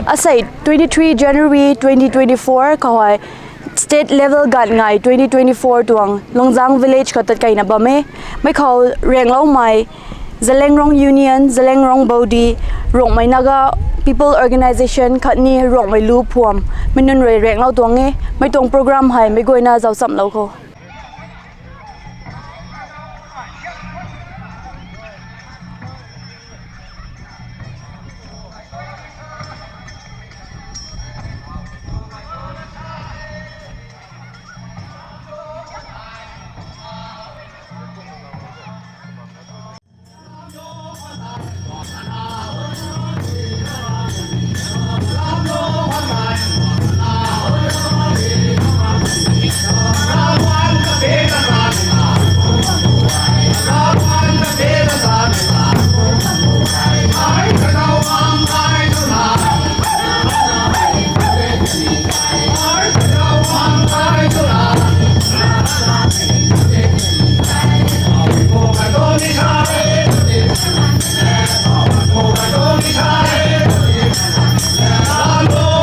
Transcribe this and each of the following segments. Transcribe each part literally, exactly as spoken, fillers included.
Asei twenty three January twenty twenty four khou hei state level gan ngai twenty twenty four tuang Lungzang village khou tat kaina bam e. Mei khou rengloumei Zeliangrong Union, Zeliangrong Body, Rongmei Naga People Organisation khatni Rongmei Lu Phuam mei nunc rui renglou tuang e. Mei tuang program hei mei guayna zauchamlou khou Hello.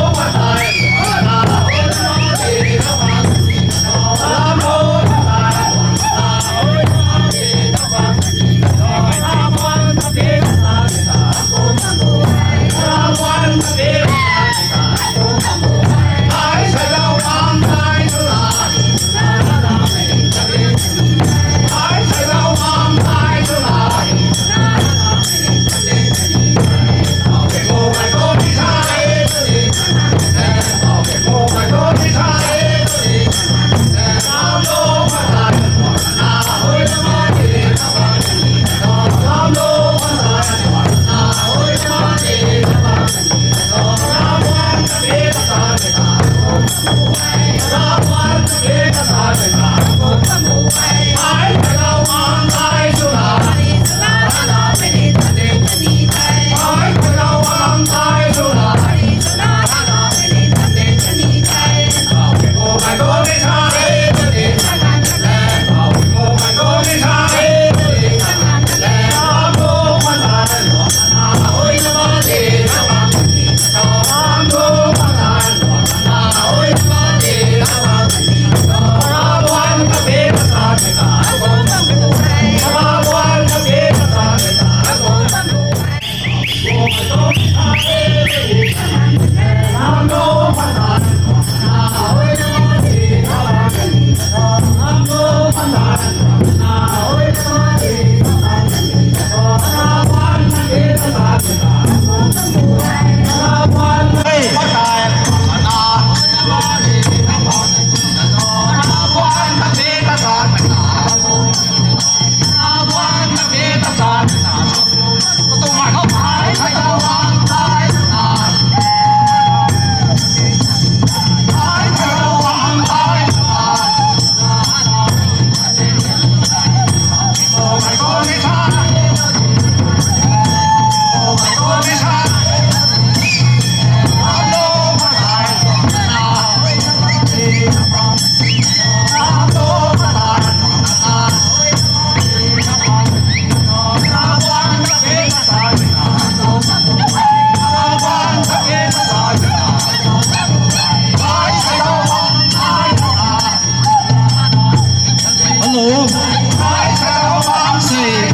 Sei.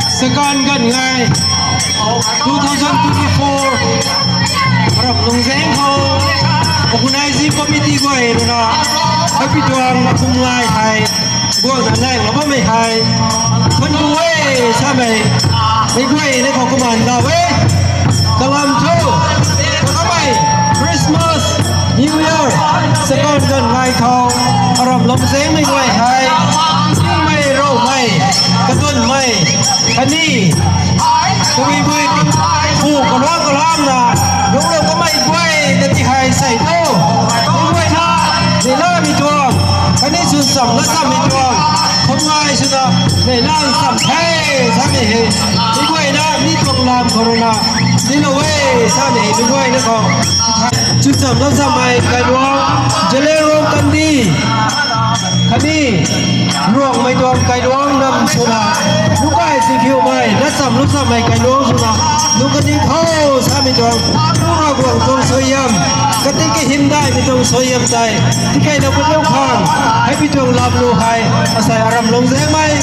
Second gan ngai. Two thousand twenty-four. Arap Lungzeng khou. Organizing committee guay runa. Happy tuang kum ngai hai. Guangna nai lou bammei hei. Thuanc ku e samei. Mei guay ni khou kumna nda e. Kalam thu. Kakamei. Christmas, New Year, second gan ngai khou. Aram Lungzengmei guay hei. Tingmei, Roumei, Kaduanmei. Khatni. Kabui bui. Pu kalam kalamna. Lungc lou kamei guay na ti hei sei tu. Mei guayna. Neihlamei tuang. Khatni chwn cham la chammei tuang. Kum ngai swna. Neihlam cham the. Samei hei. Mei guayna. Mi tuang lam khou runa. Tiilou e. Samei hei meic guayna khou chwnchamlou zammei kailuang, Zeliangrong kandi, khatni Ruangmei tuang kailuang ram swna, nukai singkhiumei, latchamlou zammei kailuang swna, nunc kani khou samei tuang, Pu Ravguangc tuang suaihiam, kati kahymdaihmei tuang suaihiam tei, tikeyna kaniw khang, hei pi tuang lamlu hei, asei Aram Lungzengmei,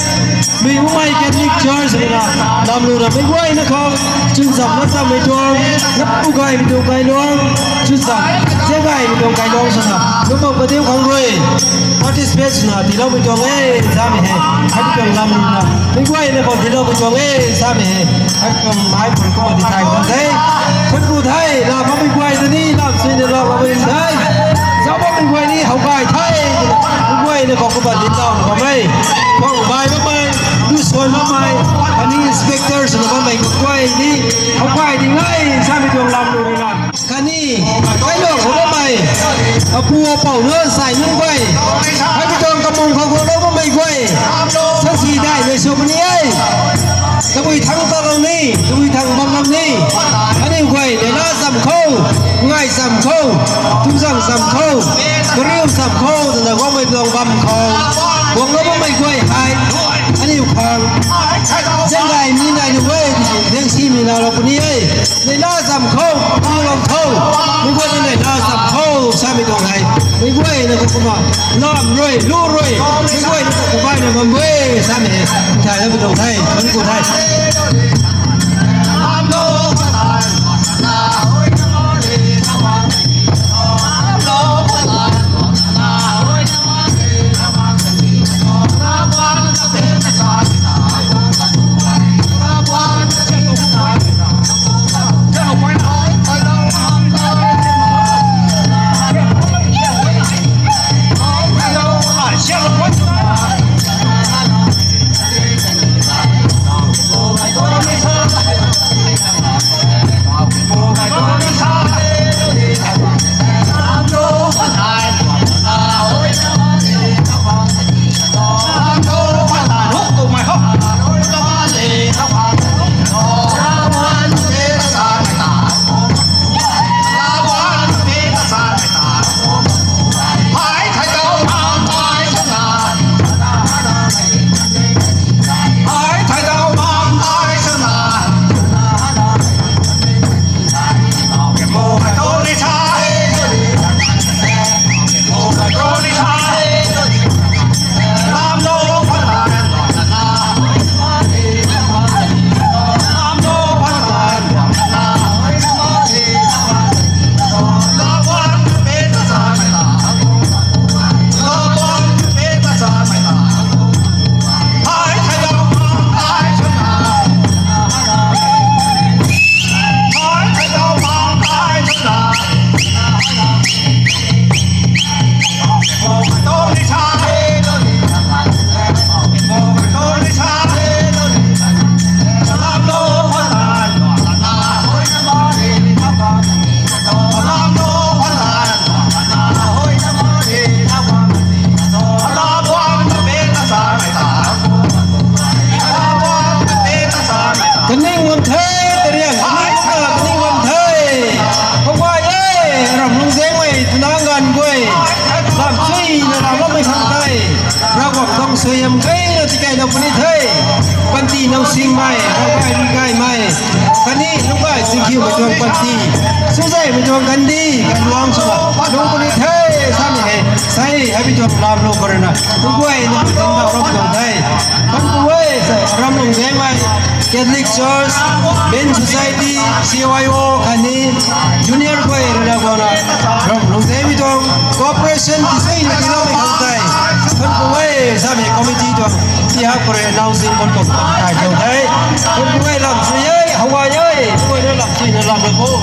Lui Umei Catholic Church ruina, lamlu ra meic guayna khou, chwnchamlou zammei tuang, nap pu gaymei tuang kailuang, chwncham, ze gaymei tuang kailuang swna, nunc bam kaniw khang rui, participate swna tiiloumei tuang e, samei hei, hei pi tuang lamlu na, meic guayna khou tiiloumei tuang e, samei hei, hei pi tuang mai phun kumna di thay tuang the. Thuanc ku the, lam bammei guay ta ni, lam suina lam bammei the. Zauc bammei guay ni, how gay the, meic guayna khou kumna di tau bam e. Khou bai bammei, lu suan bammei, khatni inspector swna bammei kaguay ni, how gay di ngai, samei tuang lamlu ruina. Khatni, kailuang khou bammei, apu apou nunc sai nunc guay, hei pi tuang kamung khou guanglou bammei guay, sasi daihmei sw puni e. Tabui thangc talou ni, tabui thangc bam lam ni, aniu guay neihla zam khou, ngai zam khou, tuzang zam khou, kariu zam khou, twna guangmei tuang bam khou, guanglou bammei guay hei, aniu khang, zaeng gaymei nai ni e, zaeng simei nalou puni e. Neihla zam khou, pu lam khou, meic guayna neihla zam khou, samei tuang hei, meic guayna khou kumna, lam rui, lu rui, meic guayna khou kumna baina bam e, samei hei, thayloumei tuang the, thuanc ku the. Kaning bam the, tariang kaning bam the, kaning bam the. Khou guay e, Ram Lungzengmei twna ganv guay, lam chuina lam bammei khang tei, Ravguangc tuang suaihiam keyna tikeylou puni the. Panty now singmei, Ravguangc rui gaymei, khatni nunc gay singkhiumei tuang panty, chuzaihmei tuang kandi, kailuang swna lung puni the, samei hei, sei, hei pi tuang lamlu khou ruina, nunc guayna, nunc dau ram tuang the. Thuanc ku e, sei, Ram Lungzengmei, Catholic Church, Men Society, C Y O, khatni Junior guay ruina guangna, Ram Lungzengmei tuang cooperation tisei na tiiloumei khang tei. Thuanc ku e, samei committee tuang, ti hak khou rui announcing bam tuang, thayloumei tuang the. Thuanc ku e, lam chui e, how gay e, guayna lam chuina lam la khou.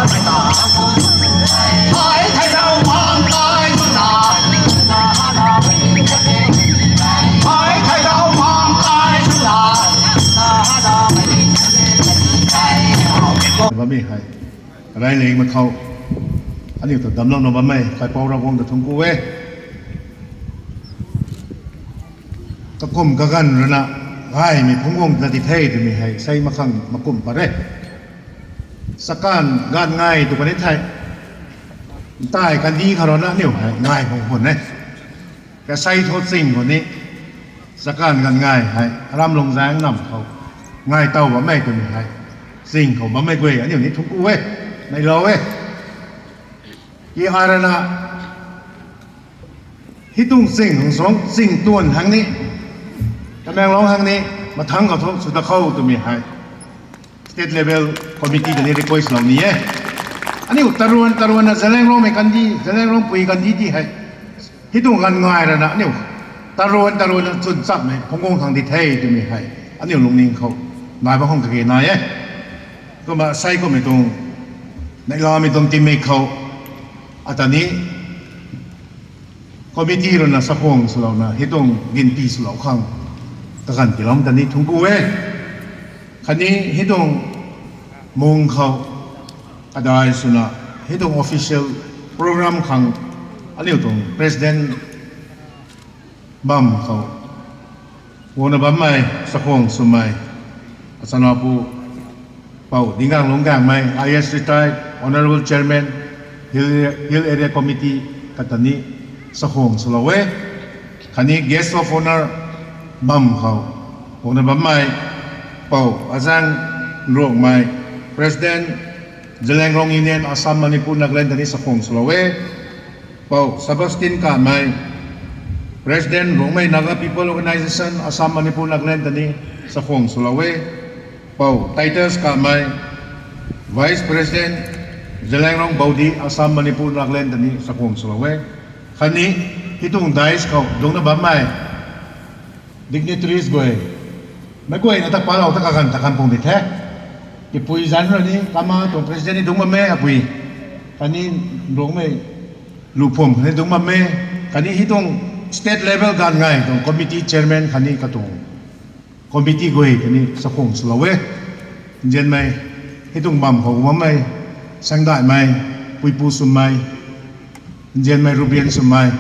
Bammei hei, railing mak khou, aniu ta damclouna bammei kaipouc Ravguangc ta thuanc ku e. Kakum kaganv rui na gaymei phungc guang na di the twmei hei sei mak khang makumh pat e. Chakanv ganv ngai tu kan e thei, ntai kandih khou rui na aniu hei ngai phungc khwan e. Kasei thu ching khou ni, chakanv ganv ngai hei aram lungzang nam khou ngai tow bammei twmei hei, ching khou bammei guay aniu ni thuanc ku e, neilou e. Ki ai rui na, hei tuang ching hang suang ching tuan hang ni, Tamenglong hang ni, mathangc khou thu sw ta khou twmei hei state level committee ta ni request lou ni e. Aniu taruan taruanna Zeliangrongmei kandih, Zeliangrong pui kandih ti hei, hei tuang ganv ngai rui na aniu taruan taruanna chwn chapmei phungc guang khang di the twmei hei aniu lungning khou nai bam khang kage nai e. Kumna sei kummei tuang, neihlamei tuang timmei khou, ata ni committee rui na sakhwang swlouna hei tuang ginti swlou khang kaganv tiiloumei ta ni thuanc ku e. Khatni hei tuang mung khou kadai swna hei tuang official program khang aniu tuang president bam khou guangna bammei, sakhwang swmei, achana pu Pou Dingang Lungangmei, I A S retired, Honourable Chairman, Hill, Hill Area Committee, kata ni sakhwang swlou e. Khatni Guest of Honour bam khou guangna bammei, Pou Azang Ruangmei, President, Zeliangrong Union, Assam, Manipur, Nagaland ta ni sakhwang swlou e. Pou Sebastian Kamei, President, Rongmei Naga People Organisation, Assam, Manipur, Nagaland ta ni sakhwang swlou e. Pou Titus Kamei, Vice President, Zeliangrong Baudi, Assam, Manipur, Nagaland ta ni sakhwang swlou e. Khatni hei tuang dais khou dungcna bammei dignitaries guay, meic guayna ta palou ta kaganv ta kan pung di the. Tipui zanc rui ni kama tuang president ni dungc bam e apui. Khatni Rongmei Luphum khatni dungc bam e. Khatni hei tuang state level ganv ngai tuang committee chairman khatni katuang committee guay ta ni sakhwang swlou e. Nzianmei, hei tuang bam khou bammei, Sangdaihmei, Puipu swmei, Nzianmei Rubian swmei,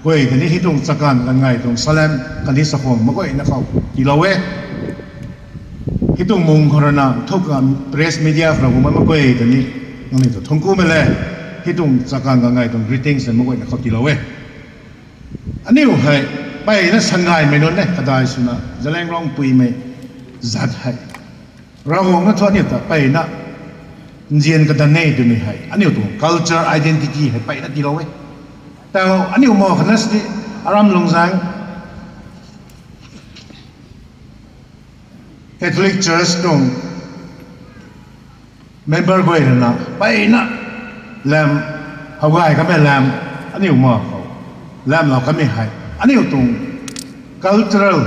guay ta ni hei tuang chakanv ganv ngai tuang salem khatni sakhwang meic guayna khou tiilou e. Hei tuang mung khou rui na thuk press media khou rui guangmei meic guay ta ni nangniw ta thuanc kumei le, hei tuang chakanv ganv ngai tuang greetings meic guayna khou tiilou e. Aniu hei mpeyna sangaymei nunc e, kadai swna Zeliangrong puimei zat hei Ravguangc na thu aniu ta mpeyna nzian kadan e twmei hei aniu tuang culture identity hei mpeyna tiilou e. Tau aniu ma khatna sini aram lungzang Catholic Church tuang member guay rui na mpeyna lam, how gay kamei lam, aniu ma khou lamlou kamei hei aniu tuang cultural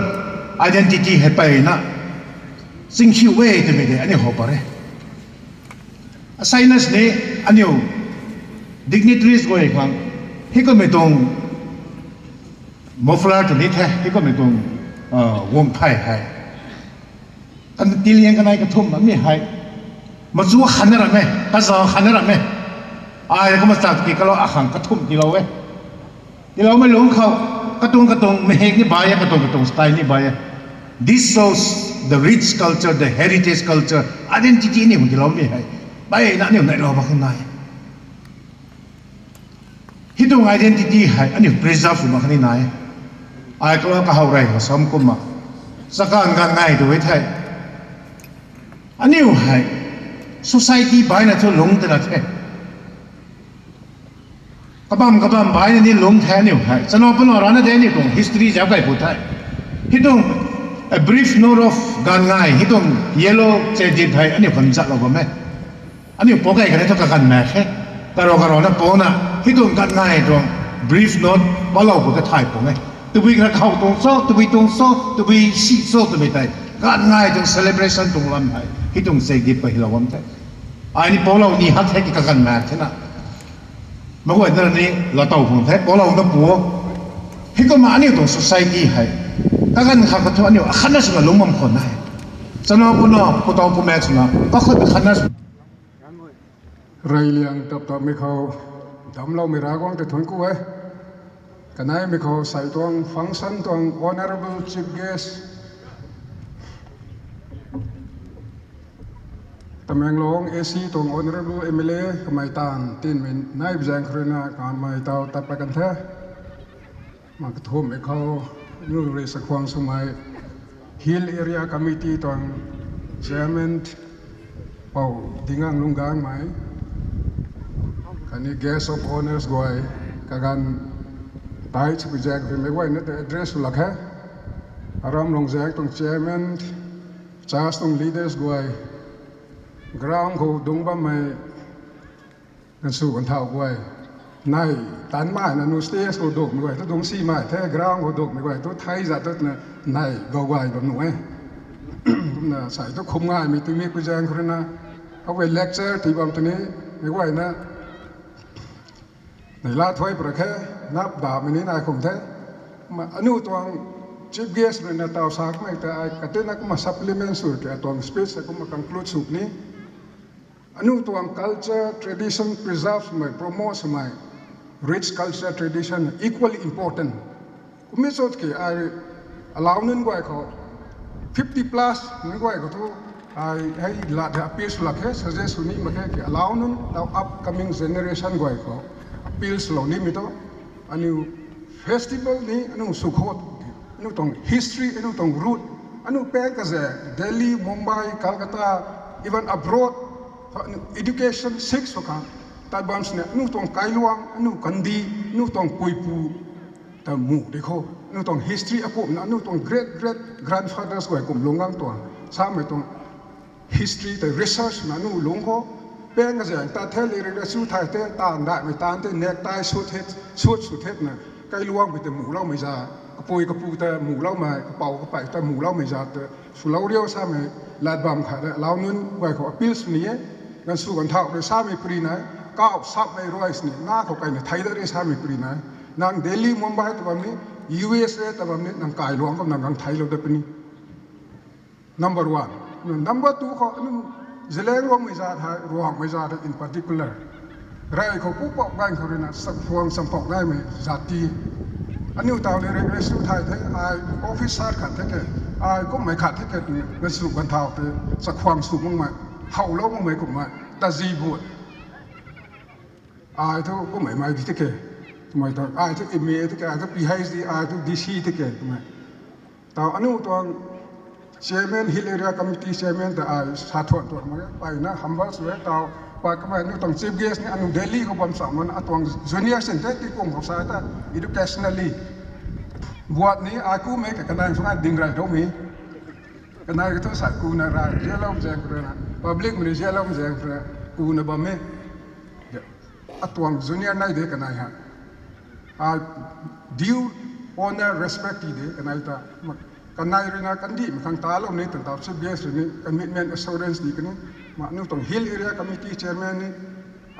identity hei mpeyna chingkhiu e twmei tei aniu how pat e. Asaina sini aniu dignitaries guay khang hei kummei tuang muffler tw ni the, hei kummei tuang guang phey hei kan tiliang kanei kathumh bammei hei machu khanna ram e, kazauh khanna ram e. Ai kumna chak ki kalou akhang kathumh tiilou e. Tiiloumei lungc khou katuang katuang meic hek ni bai e, katuang katuang style ni bai e. This shows the rich culture, the heritage culture, identity aniu tiiloumei hei mpeyna aniu neihlou bam khang nai. Hei tuang identity hei aniu preserve sw mak khatni nai. Ai kalou kahow rey khou sam kumna chakanv ganv ngai tu e thei, aniu hei society baina thu lungc twna the. Kabam kabam baina ni lungc the aniu hei. Chana puna rana de aniu tuang history zauc kay pu the. Hei tuang a brief note of ganv ngai, hei tuang yellow chedit hei aniu kan zatlou bam e. Aniu pou key khatni thu kaganv mak khe. Karou karouna pouna hei tuang ganv ngai tuang brief note palou pu kathay pung e. Tabui khat kahow tuang cho, tabui tuang cho, tabui si cho twmei tei ganv ngai tuang celebration tuang lam hei hei tuang chedit pa hylou bam the. Ai ni poulou ni hak the ki kaganv mak the na. Meic guayna ni latow khang the, poulou na pu. Heikumna aniu tuang society hei kaganv khat khat thu aniu akhatna swna lungc bam khwan na. Chana puna, putau pumaek swna, kakhat akhatna sw. Reyliang tap tap mei khou, damcloumei Ravguangc ta thuanc ku e. Kaneimei khou sei tuang function tuang Honourable Chief Guest, Tamenglong A C tuang Honourable M L A kamei taanv tinmei nai bi zaeng khou ruina kamei tau tat pat kan the. Ma kathumhmei khou, nu rui chakhwang swmei Hill Area Committee tuang Chairman Pou Dingang Lungangmei, khatni Guest of Honours guay, kaganv tei sw bi zaeng khou meic guayna ta address sw lak khe. Aram Lungzaeng tuang Chairman, church tuang leaders guay, ground khou dungc bammei ganvsw ganvthau guay, nei taanc mai na nu stage khou dungcmei guay tu dungc simei the, ground khou dungcmei guay tu thei zat tu twna nei gau guay bam nuh e. Kumna sei tu khum ngaimei tingmik pui zaeng khou ruina, khou guay lecture tii bam tini, meic guayna nei la thuai pra khe, nap damei ni nai khum the. Ma, aniu tuang chief guest ruina taw sa kamei ta ai katina kumna supplement sw ke atuang speech kumna conclude sw ni. Aniu tuang culture, tradition preserve swmei, promote swmei, rich culture, tradition equally important. Kummei cho tiki ai alau nunc guay khou fifty plus nunc guay khou thu ai hei lat hei appeal sw lak khe, suggest sw ni mak khe ki alau nunc taw upcoming generation guay khou appeal swlou nimei tu aniu festival ni aniu sw khou aniu tuang history, aniu tuang root, aniu pang kazaeng Delhi, Mumbai, Calcutta, even abroad, aniu education seek sw khang tat bam sini aniu tuang kailuang, aniu kandih, aniu tuang puipu ta mu di khou, aniu tuang history akumhna aniu tuang great great grandfathers guay kum lungc gang tuang samei tuang history tei research na aniu lungc khou, pang kazaeng tat the, lyric rui chu thay the, taanv daihmei taanv the, necktie suit the, suit sw the na, kailuangmei ta muloumei zat, kapui kapu ta muloumei, kapou kapey ta muloumei zat ta swlou riu samei lat bam khat rui alau nunc guay khou appeal sw ni e. Ganvsw ganvthau rui samei pary nai, kauh sapmei rui sini na khou kaina thei dat ri samei pary nai. Nang Delhi, Mumbai ta bam ni, U S A ta bam ni, nang kailuang kum nang gang theilou dat puni. Number one. Number two khou aniu Zeliangrongmei zat hei, Ruangmei zat hei in particular, rey khou pupouh ganv khou ruina chakhwang champouh gaymei zat ti. Aniu taw lyric rui chu thay the, ai officer khat the ke, ai kummei khat the ke twna ganvsw ganvthau tei chakhwang sw makmei, howlou makmei kummei tazi but. Ai thu kummei mei di the ke, twmei ta ai thu M A the ke, ai thu P H D, ai thu D C the ke twmei. Taw aniu tuang chairman, Hill Area Committee chairman ta ai sa thuan tuan mak e, peyna humble sw e. Taw pat kamei aniu tuang chief guest ni aniu Delhi khou bam cham mana, atuang junior sin the, tikum khou sa ta educationally buat ni ai kumei ka kanai sw ngai ding rey doumei. Kanai ka thu sa kuna rey zialou zaeng khou ruina, public mei ni zialou zaeng khou ruina kuna bam e. Atuang junior nai de kanei hei. Ai due honor, respect ti de kanei ta. Ma, kanei ruina kandihmei khang talou ni twna taw chief guest rui ni commitment, assurance di kani. Ma, aniu tuang Hill Area Committee chairman ni,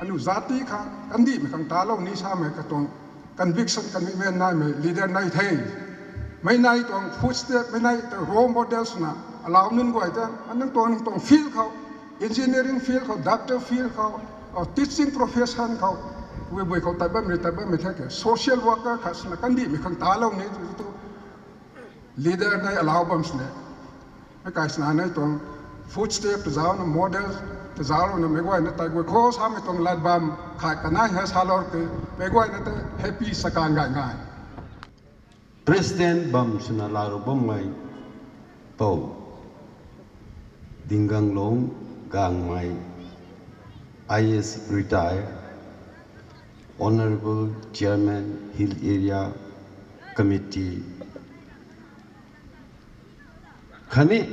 aniu zat ti khang kandihmei khang talou ni samei katuang conviction, commitment naimei leader nai the. Meic nai tuang footstep, meic nai tuang role model swna alau nunc guay ta, aniu tuang, aniu tuang field khou, engineering field khou, doctor field khou, teaching profession khou, wibui khou tat bammei, tat bammei the ke, social worker khat swna kandihmei khang talou ni tu, tu leader nai alau bam sini. Meic kai swna nai tuang footstep ta zaucna, model ta zauclouna meic guayna tei guay khou samei tuang lat bam khat kanei hei salou ke, meic guayna tei happy sakan gay ngai. President bam swna laalou bammei Pou Dinganglung Gangmei, I A S retire, Honourable Chairman Hill Area Committee, khatni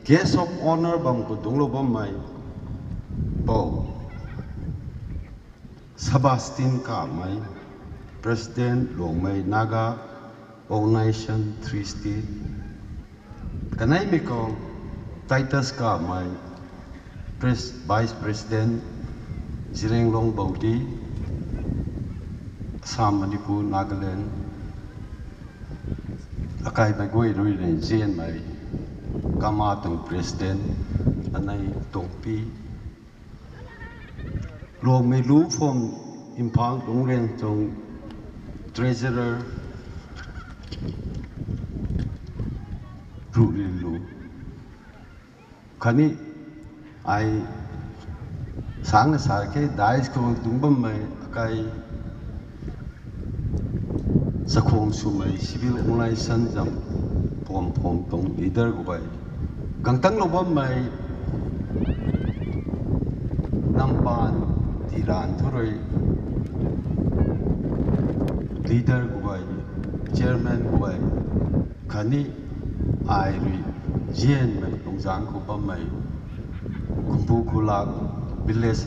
guest of honour bam khou dungclou bammei Pou Sebastian Kamei, President Luangmei Naga Organisation Three State, kaneimei khou Titus Kamei, Pres-, Vice President, Zeliangrong Bauti, Assam, Manipur, Nagaland, akaimei guay rui rui zianmei, kama tuang President, anei Tongpi, Longmei Lu from Imphal, Lungreng tuang Treasurer, Ruh Lin Lu. Khatni ai sangna sa khe, dais khou dungc bammei akai chakhwang swmei civil organization zam pam pam tuang leader guay, gangtanglou bammei namban tiran thu rui leader guay, chairman guay, khatni ai rui zianmei Lungzang khou bammei Khumpu Khulak village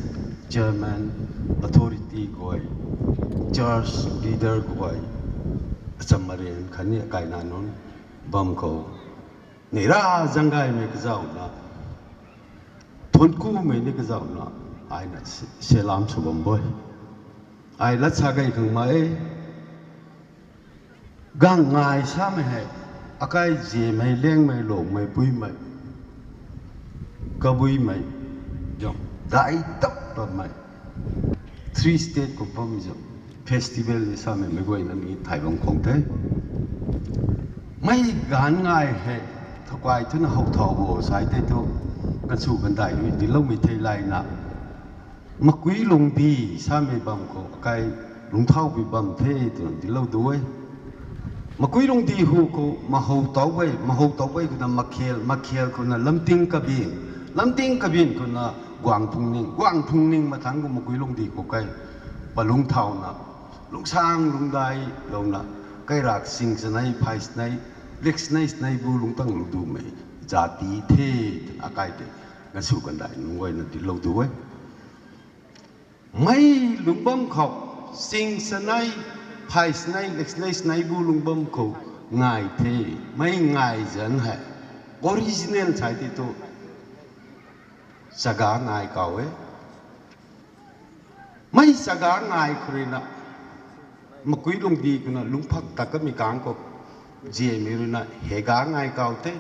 chairman, authority guay, church leader guay, acham maren khatni akaina nunc bam khou, neira zanggaymei kazauna, thuanc kumei ni kazauna, aina se-, selam sw bam boi. Ai lat sa gay khang mei, gang ngai samei hei, akai ziamei, liangmei, longmei, puimei, kabuimei, zam dai tap bammei, three state khou bammei zam festival ni samei mei guayna ni thay bam khang the. Mei ganv ngai hei, thakai thuna how thau bo sai tei thu, kansw kandai rui diloumei thei layna, Makui Lungdi samei bam khou akai lungcthaupui bam the twna dilou du e. Makui Lungdi hu khou mahow tau e, mahow tau e khouna Makhel, Makhel khouna Lamting Kabin, Lamting Kabin khouna Guang Phungning, Guang Phungning mathangc khou Makui Lungdi khou kai palungc thauna, lungsang lungdai louna, kairak sing chanei, phay chanei, lek chanei, chanei bu lungctang lu dumei jati the twna akai tei, kansw kandai nunc guayna dilou du e. Mei lungc bam khou, sing chanei, phay chanei, lek chanei, chanei bu lungc bam khou ngai the, mei ngai zanc hei, original sai tei thu, chaga ngai kau e. Mei chaga ngai khou ruina, Makui Lungdi khouna lungc phak ta kamei kang khou, ziamei ruina hega ngai kau the,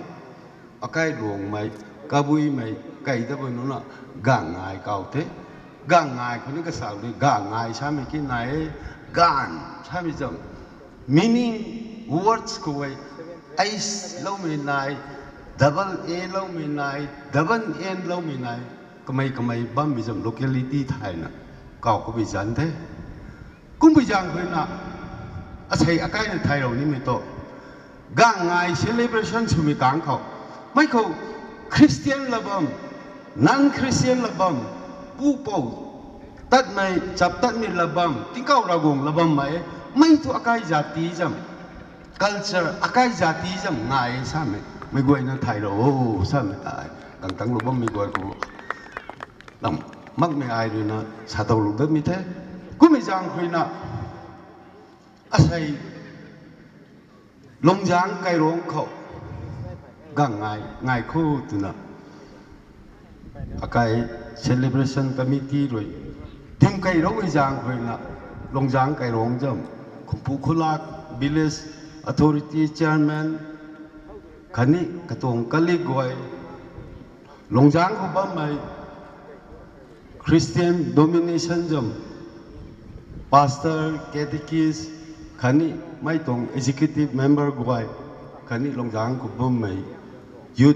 akai longmei, kabuimei, kai ta bam nuna, gang ngai kau the, gang ngai khou ni kasa di, gang ngai samei ki nai e, gan samei zam meaning words khou e, H loumei nai, double A loumei nai, double N loumei nai, kamei kamei bammei zam locality thayna, kau khou bi zanc the. Kumbui zaeng khuina, asei akaina thaylou nimei tu, gang ngai celebration swmei kang khou, mei khou Christian la bam, non-Christian la bam, pupou tatmei, chap tatmei la bam, tingkauh Ravguangc la bammei, mei thu akai jati zam, culture, akai jati zam ngai samei, mei guayna thaylou o samei tei, gangtang lou bammei guay khou, lam makmei ai ruina sa tow lou datmei the. Kummei zaeng khuina, asei Lungzang Kairuangc khou gang ngai, ngai kho twna, akai celebration committee rui, tim kairuangmei zaeng khuina, Lungzang Kairuangc zam, Khumpu Khulak village authority chairman, khatni katuang kalik guay, Lungzang khou bammei Christian denomination zam, pastor, catechist, khatni mei tuang executive member guay, khatni Lungzang khou bammei youth,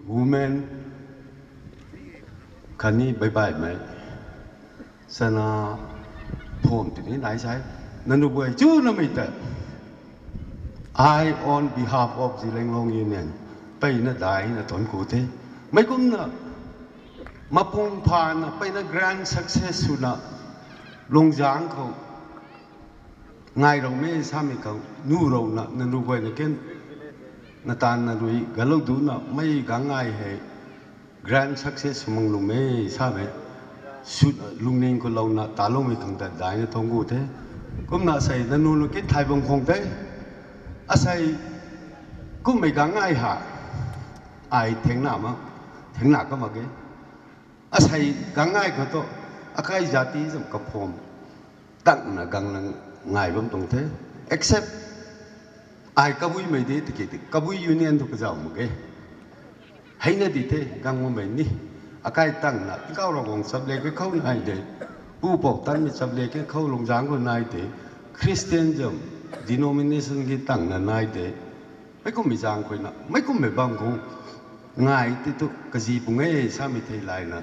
women, khatni baibaimei, sana pham tini nai sai, nanu guay chunamei tei, I on behalf of Zeliangrong Union, peyna daina thuanc ku the. Meic kumna, mapung phana peyna grand success swna, Lungzang khou ngai roumei samei khou, nu rouna, nanu guayna ken, nataanv na rui galou duna, mei gang ngai hei, grand success swmang lumei samei, sw, lungning khou louna taloumei khang ta daina thuanc ku the. Kumna asei nanu nu kin thay bam khang the. Asei kummei gang ngai ha, ai thengna ma, thengna ka mak ge. Asei gang ngai khou tu, akai jati zam kapham tangna gang nang ngai bam tuang the. Except ai Kabuimei de tiki Kabui Union tu kazauh mak ge. Heina di the gang mamei ni. Akai tangna, Tingkauh Ravguangc chap le ke khou nai de. Pu Pou Tanmei chap le ke khou Lungzang khou nai de. Christian zam denomination ki tangna nai de. Meic kummei zaeng khuina, meic kummei bam khou ngai ti tu kazi pung e samei thei layna,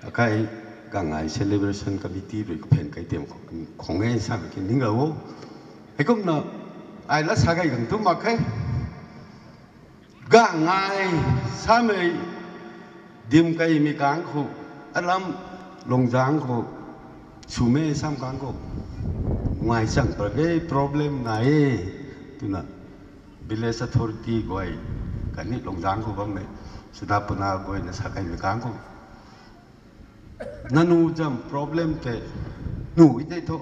akai gang ngai celebration committee rui kaphen kai tiam khou, khang e samei ki ning o. Heikumna, ai la sa gay gang tu mak khe. Gang ngai samei dim kaimei kang khou, alam Lungzang khou, swmei sam kang khou, ngai chang par ge problem nai e, twna village authority guay, khatni Lungzang khou bammei, Suna Puna guayna sa kaimei kang khou, nanu zam problem tei, nu i tei thu,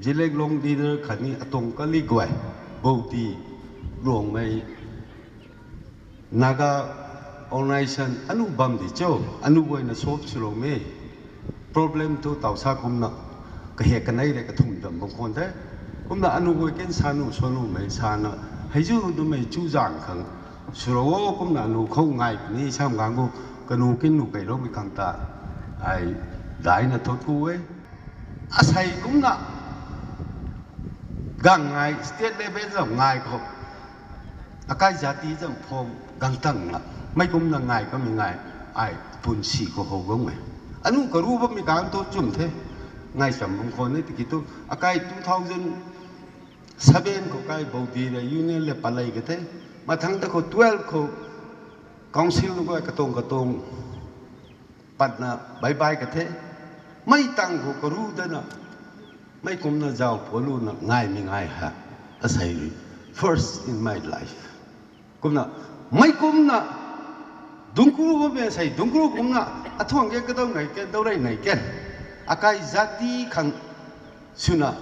Zeliangrong leader khatni atuang kali guay, Bouti, Ruangmei, Naga organization anu bam di cho, anu guayna solve swloumei problem thu taw sa kumna, kahek kanei rei kathumh dam bam khwan the. Kumna anu guay ken sa nu, sa numei sana, heizu numei chu zang khang swlou o, kumna anu khou ngai puni sam gang khou, kanu ken nu kailoumei khang ta, ai daina thot ku e. Asei kumna gang ngai state level zam ngai khou, akai jati zam pham gang tangna, meic kumna ngai kamei ngai, ai punsi khou how gang e. Anu karu bammei kang tu chum the, ngai cham bam khwan e tiki tu, akai two thousand seven khou kai Bouti rei union le palei ka the, mathang ta khou twelve khou council nu guay katuang katuang patna bye bye ka the, mei tang khou karu dana, meic kumna zauc pualuna ngaimei ngai ha, asei rui, first in my life. Kumna, meic kumna, dungkru bammei sei, dungkru kumna, athuang ke kadau nai ken, dau rei nai ken. Akai jati khang swna,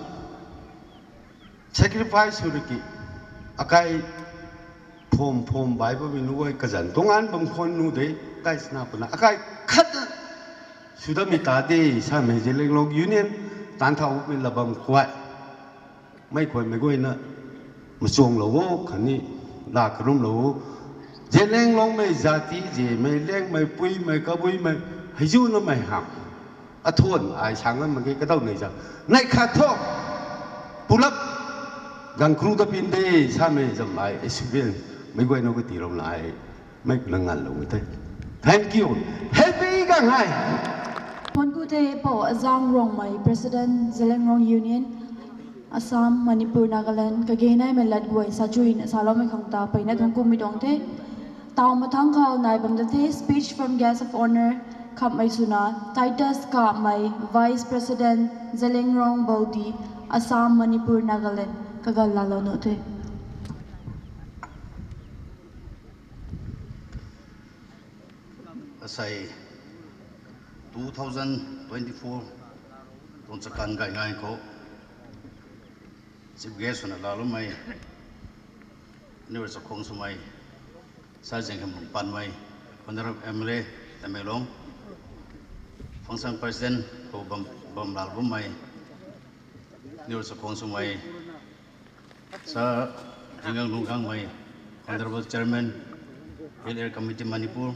sacrifice sw riki, akai pham pham bai bammei nu guay kazan tuang an bam khwan nu de, kai Suna Puna, akai khat sw damei ta de, samei Zeliangrong Union, tan thaumei la bam khuay. Mei khuaymei guayna, machuanglou o, khatni, la karumlou o. Zeliangrongmei jati, zemei, Liangmei, Puimei, Kabuimei, heizu namei ham. Athuan ai sang mak ge kadau nei za. Nei khat thu, pulap, gang kru ta pin de, samei zam ai, experience, mei guay nu kati ram la ai, mei kula nganlou the. Thank you. Happy gang ngai. Thangc ku the Pou Azang Ruangmei, President, Zeliangrong Union, Assam, Manipur, Nagaland, kage naimei lat guay sa chuina saloumei khang ta peyna thangc kumei tuang the. Taw mathangc khou nai bam da the, speech from guest of honour, khamhmei swna, Titus Kamei, Vice President, Zeliangrong Bouti, Assam, Manipur, Nagaland, kaganv laalou nuh the. Asei two thousand twenty-four tuang chakan gay ngai khou chief guest swna laaloumei, aniu rui chakhwang swmei, Sir Zangkhamlung Panmei, Honourable M L A Tamenglong, function president khou bam, bam laalou bammei, aniu rui chakhwang swmei, Sir Zingang Lungkangmei, Honourable Chairman, Hill Area Committee Manipur,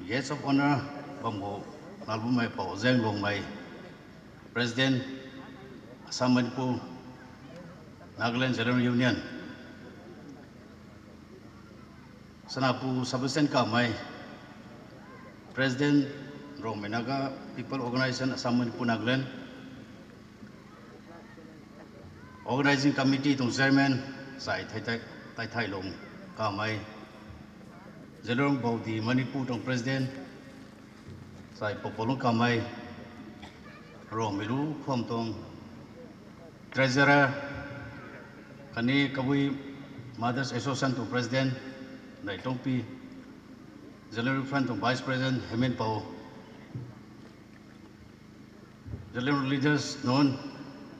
guest of honour bam khou laalou bammei Pou Azang Ruangmei, President, Assam Manipur Nagaland General Union, Sanapu Sebastian Kamei, President, Ruangmei Naga People Organisation, Assam Manipur Nagaland, Organising Committee tuang Chairman, Sai Thai Thai, Thai Thai Lung Kamei, Zeliangrong Bouti Manipur tuang President, Sai Poupou Lungkamei, Ruangmei lu khwam tuang Treasurer, khatni Kabui Mothers Association tuang President, Nai Tongpi, Zeliangrong Front tuang Vice President, Hemin Pou, Zeliangrong leaders nunc,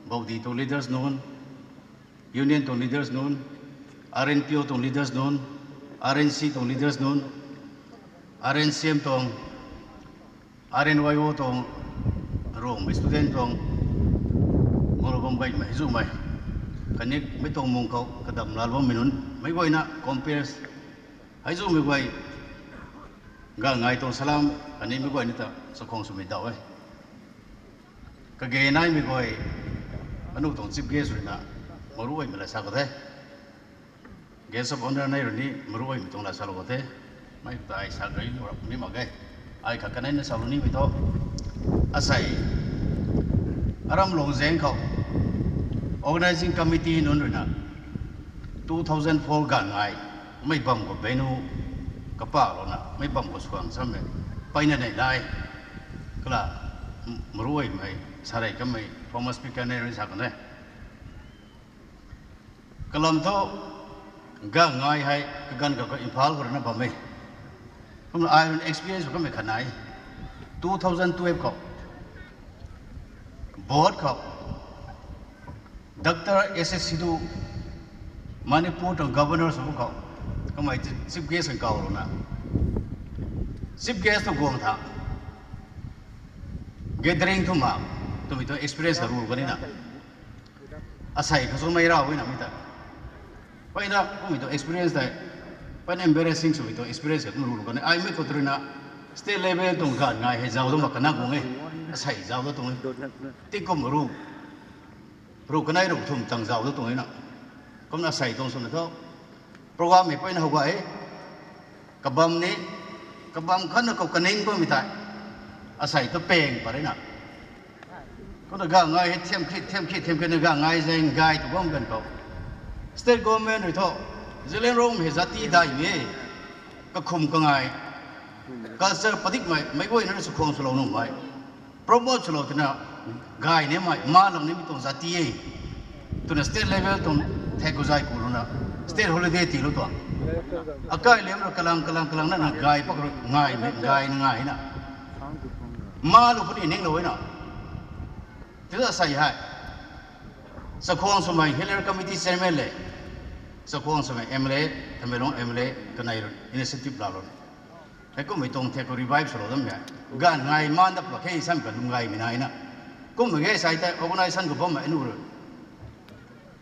Bouti tuang leaders nunc, Union tuang leaders nunc, R N P O tuang leaders nunc, R N C tuang leaders nunc, R N C M tuang, R N Y O tuang, Rongmei student tuang, ngolo bam gaymei heizumei, khatni mei tuang mung khou kadam laa bammei nunc meic guayna compare, heizumei guay, ganv ngai tuang salam khatni meic guayna ta chakhwang swmei daw e. Kage naimei guay, anu tuang chief guest ruina, maruaimei la sa khou the. Guest of honour nei rui ni maruaimei tuang la salou khou the. Mei ta ai sa gay rap ni mak ge. Ai khat kaneina salou nimei thu, asei, aram lungzaeng khou, organising committee nunc ruina, two thousand four ganv ngai, mei bam khou venue kapahlouna mei bam khou suang sammei, peyna nei lai, kala, maruaimei sarei kamei former speaker nei rui sa kan e. Kalam thu, ganv ngai hei kaganv kha khou Imphal khou ruina bam e. Kumna ai rui experience kamei khat nai, two thousand twelve khou, board khou, Doctor S S Sidhu, Manipur tuang governor sw khou, kamei chief guest kan kawlouna, chief guest tu guang tha, gathering thumna, twmei tuang experience kha rule kanina, asei khou swmei raw e na mei ta, peyna kummei tuang experience tei, peyna embarrassing swmei tuang experience kha kum rule kani, ai mei khou ruina, state level tuang ganv ngai hei zauc da mak kana guang e, asei zauc da tuang e, tingkum ru, ru kanei ru thum tang zauc da tuang e na, kumna asei tuang swna thu, program hei peyna how gay e, kabam ni, kabam khatna khou kaning bammei tei, asei thu pang pat rui na, kumna ganv ngai hei thiam khit thiam khit thiam khitna ganv ngai zaeng gay tu bam ganv khou, state government rui thu, Zeliangrong hei zati daihmei, kakhum kangai, culture padikmei, meic guayna rui chakhwang swlou nuhmei, promote swlou twna, gay nimei, ma lang nimei tuang zati e, twna state level tuang thek khou zay ku luna, state holiday tiilou tuang, akai liam rui kalang kalang kalang nana gay pak rui ngaimei, gayna ngai na, malou puni ninglou e na, tita sei hei, chakhwang swmei Hill Area Committee chairman le, chakhwang swmei M L A, Tamenglong M L A kanei rui initiative laalou, heikummei tuang thek khou revive swlou dam e, ganv ngai maan dat pla khe sam ka lum gaymei nai na, kummei ge sei tei organisation khou bammei anu rui,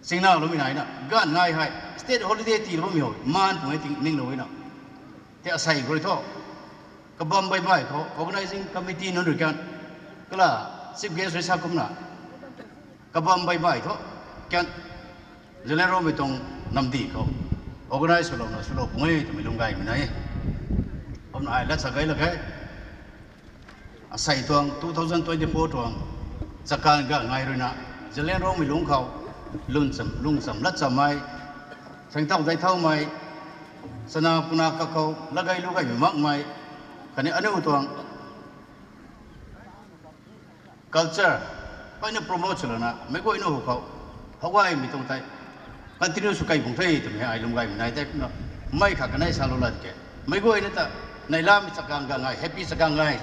singnaloumei nai na, ganv ngai hei state holiday tiilou bammei hou maan pung e ti ninglou e na, tei asei khou rui thu, kabam baih baih khou organising committee nunc rui kan, kala, chief guest rui sa kumna, kabam baih baih thu, kan, Zeliangrongmei tuang namdi khou, organize swlouna swlou pung e twmei lum gaymei nai e, kumna ai lat sa gay lak e. Asei tuang two thousand twenty-four tuang, chakan ganv ngai ruina, Zeliangrongmei lungc khou, lungcham, lungcham latchammei, saengtauh daihthaumei, chana puna kakhou latgay lu gaymei makmei, khatni aniu tuang culture, peyna promote swlouna meic guayna hu khou, how gaymei tuang tei, continue sw key pung the twmei ai lum gaymei nai tei kumna, mei khat kanei salou lat ke, meic guayna ta, neihlamei chakan ganv ngai, happy chakan ngai,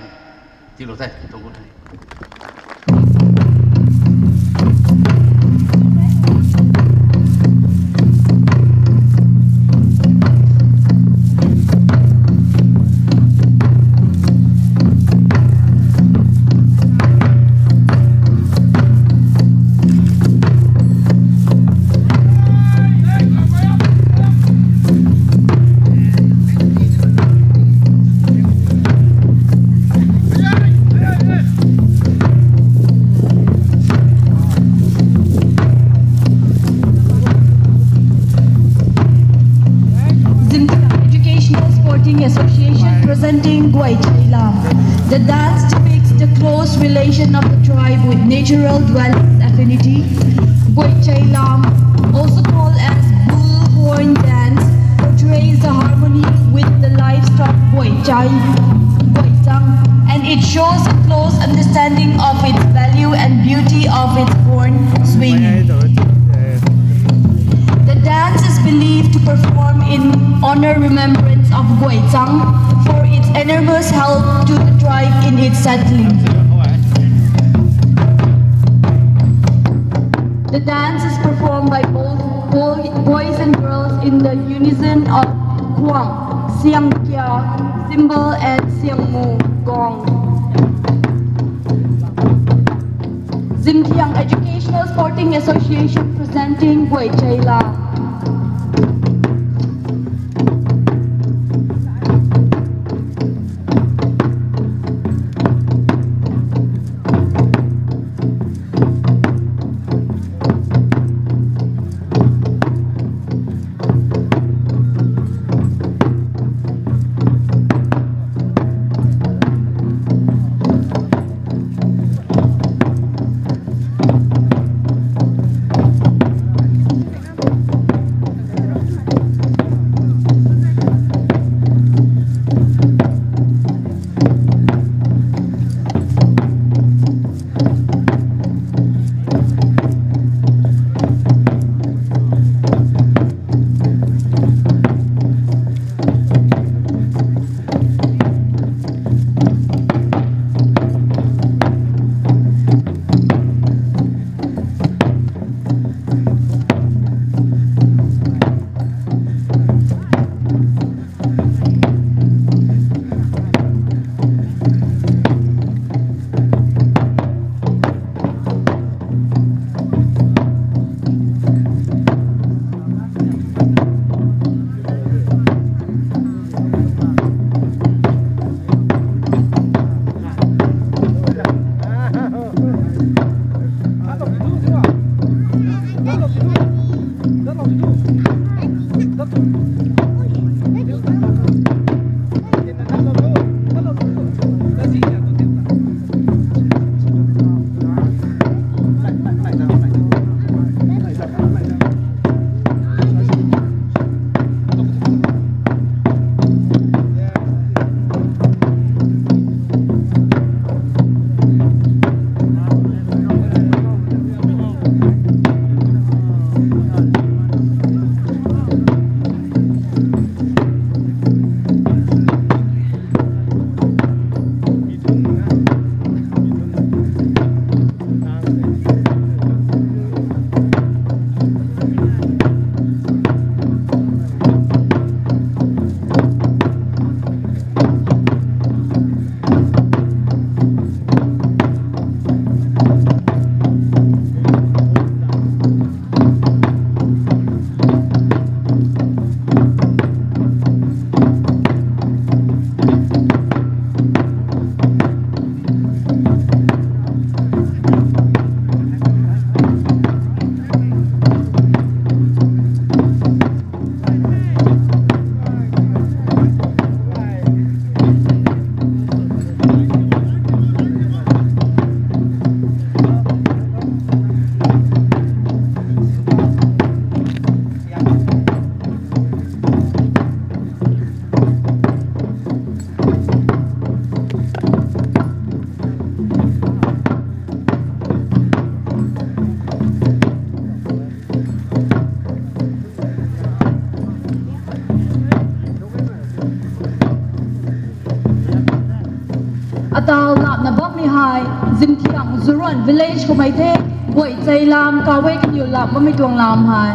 tiilou the tuang gu the. Zimtuna Educational Sporting Association presenting Guay Cheilam. The dance depicts the close relation of the tribe with natural dwellings affinity. Guay Cheilam, also called as bullhorn dance, portrays the harmony with the livestock Guay Chai, Guay Chang, and it shows a close understanding of its value and beauty of its horn swinging. The dance is believed to perform in honor remembrance of Guay Chang for its enormous help to the tribe in its settling. The dance is performed by both boy-, boys and girls in the unison of Khuang, Siangkia Symbol and Siangmu Gong. Zimthiang Educational Sporting Association presenting Guay Cheila. Atau lamna bammei hei, Zimthiang Zuruan village khou mei the, Guay Cheilam, Kawei Kaniw lam, bammei tuang lam hei.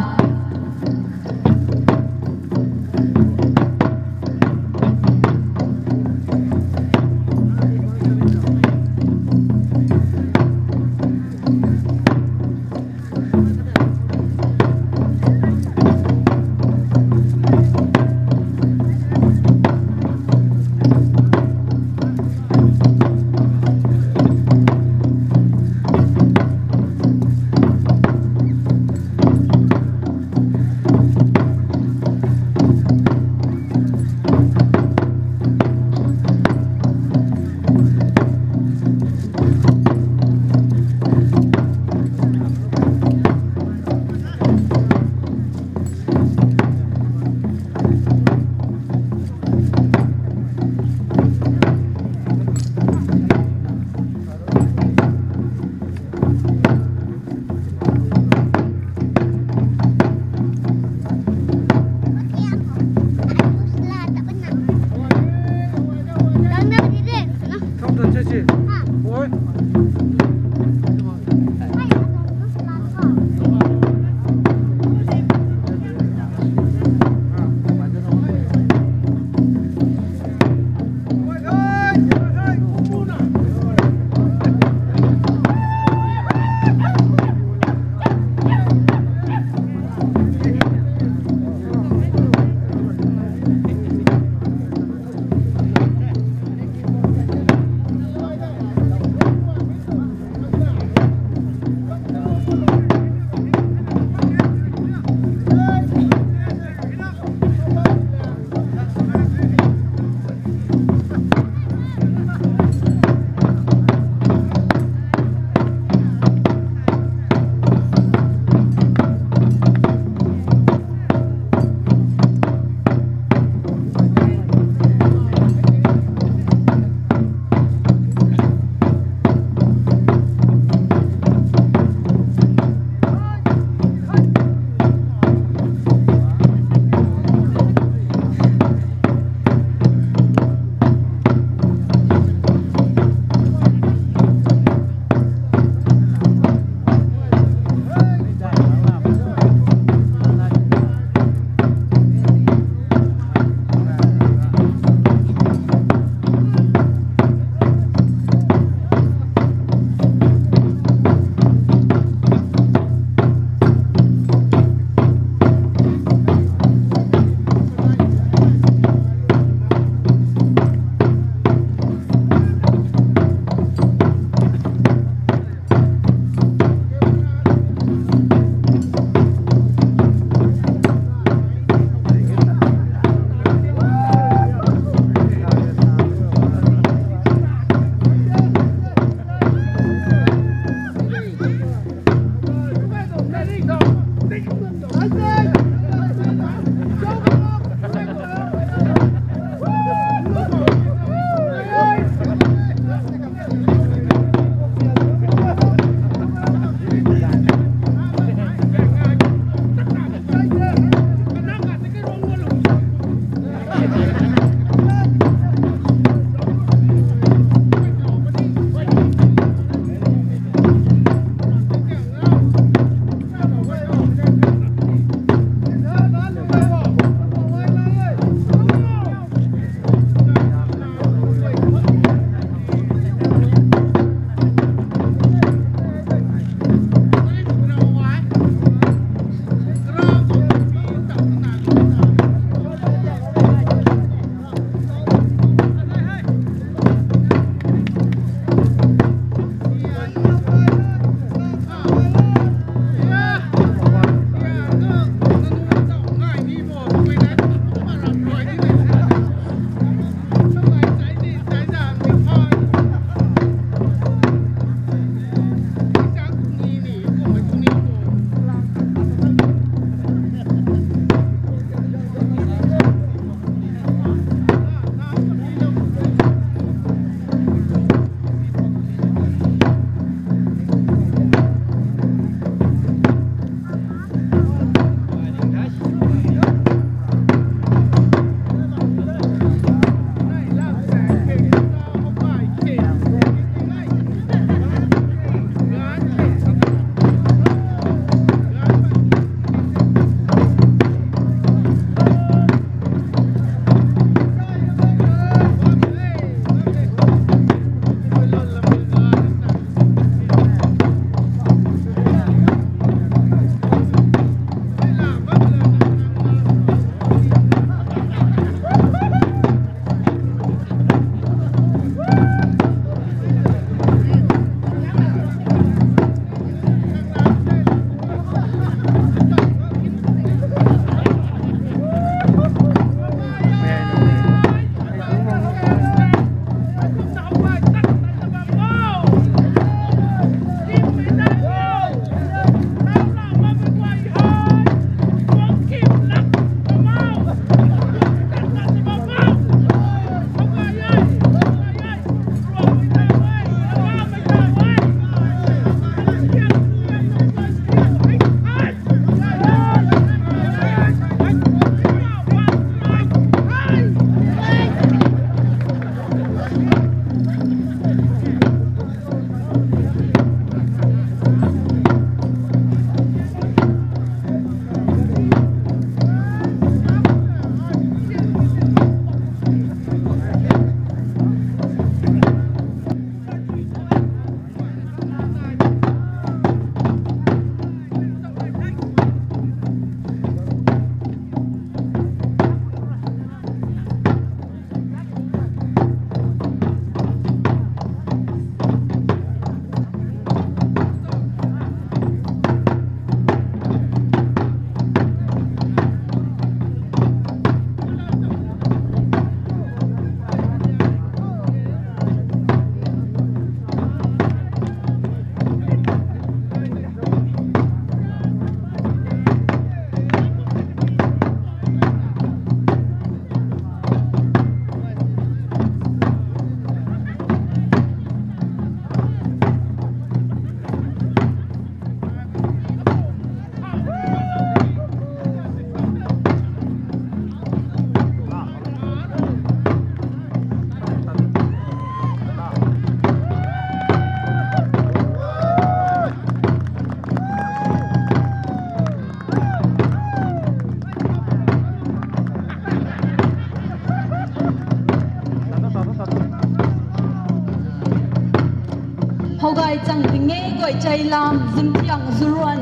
Howgay chang ting e guay chai lam, Zimtiang Zuruan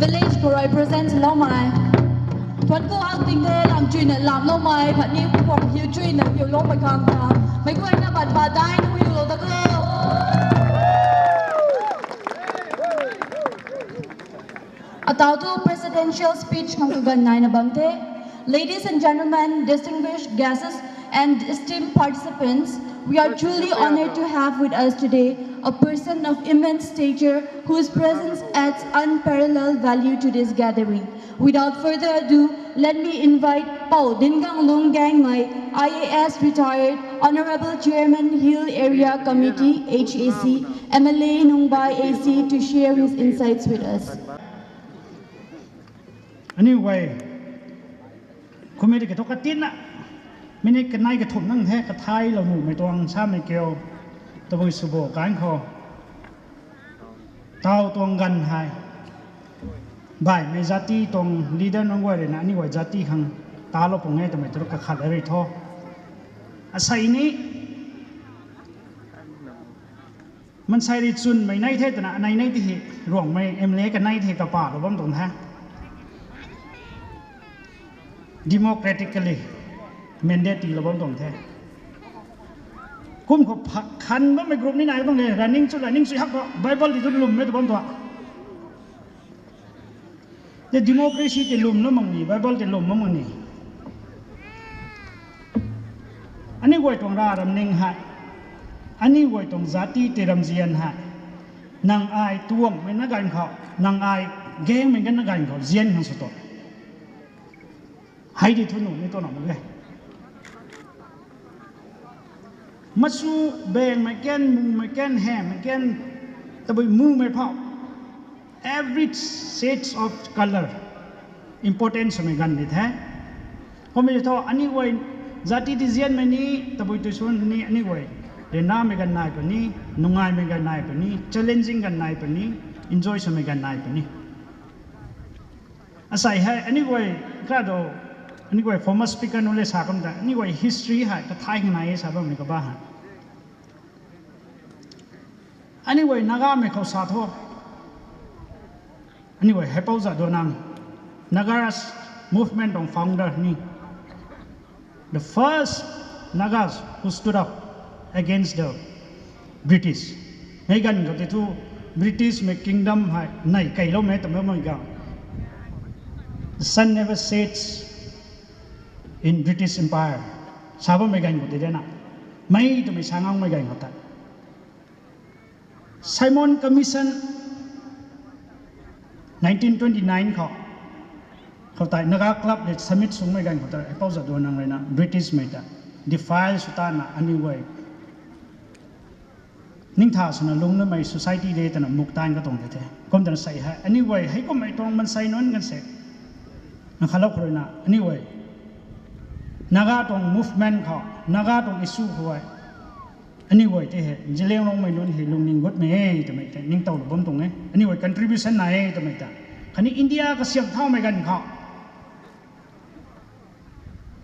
village khou represent loumei. Thuan khou hak ting the lam chuina lam loumei, phatni khwang hiu chuina hiu loumei khang ta. Meic guayna bat ba dai nu hiu lou ta kho. Atau thu presidential speech khang kaganv naina bam the. Ladies and gentlemen, distinguished guests and esteemed participants, we are truly honored to have with us today a person of immense stature whose presence adds unparalleled value to this gathering. Without further ado, let me invite Pou Dinganglung Gangmei, I A S retired, Honorable Chairman, Hill Area Committee, H A C, M L A Nungbai A C, to share his insights with us. Aniu guay, kumei ri kathu katinna, minute kanei kathumh nang the kathaylou nuhmei tuang samei kiu, tabui sw bo kan khou. Tau tuang ganv hei, baihmei jati tuang leader nunc guay ruina aniu guay jati khang talou pung e twmei tu kakhat rui tho. Asei ni, mansei ri chwnmei nei the twna anei nei ti hi, Ruangmei M L A kanei ti hi kapalou bam tuang the. Democratically mandate tiilou bam tuang the. Kum khou pha-, khan bammei group ni nai tuang e, running chu, running chu hak khou Bible ti tu lwmmei tu bam tuang. Tei democracy tei lwmlou mak ni, Bible tei lwmlou mak ni. Aniu guay tuang rav ramning hei, aniu guay tuang jati tei ramzian hei, nang ai tuangmei na ganv khou, nang ai gangmei ganv na ganv khou zian khang sw tu. Hei di thu nuh ni tu na mak e. Masu bengmei kan, mumei kan, hemei kan, tabui mumei phou, every shades of color important swmei ganv ni the. Kummei thu aniu guay jati di zianmei ni, tabui tui sw ni, aniu guay ryanramei ganv nai puni, nungaimei ganv nai puni, challenging ganv nai puni, enjoy swmei ganv nai puni. Asei hei aniu guay, kado, aniu guay former speaker nunc le sa kum ta, aniu guay history hei kathay kanei e sa bammei kaba hei. Aniu guay Nagamei khou sa thu, aniu guay Haipou Jadonang, Naga movement tuang founder ni, the first Nagas who stood up against the British. Mei ganv khou tei thu Britishmei kingdom hei nei keyloumei twmei mei ganv. The sun never sets in British Empire. Sa bammei ganv khou tei de na. Mei twmei sa ngangmei ganv khou ta. Simon Commission nineteen twenty-nine khou, khou tei Naga Club le summit sungmei ganv khou ta Haipou Jadonang ruina Britishmei ta defile sw tana aniu guay ningtha swna lungloumei society de twna muktaanv katuang de the. Kum twna sei hei aniu guay heikummei tuang mansei nunc ganv se, na khalou khou ruina aniu guay Naga tuang movement khou, Naga tuang issue khou e, aniu guay tei hei Zeliangrongmei nunc hei lungning gutmei e twmei tei ningtowlou bam tuang e. Aniu guay contribution nai e twmei ta, khatni India kasiam thaumei ganv khou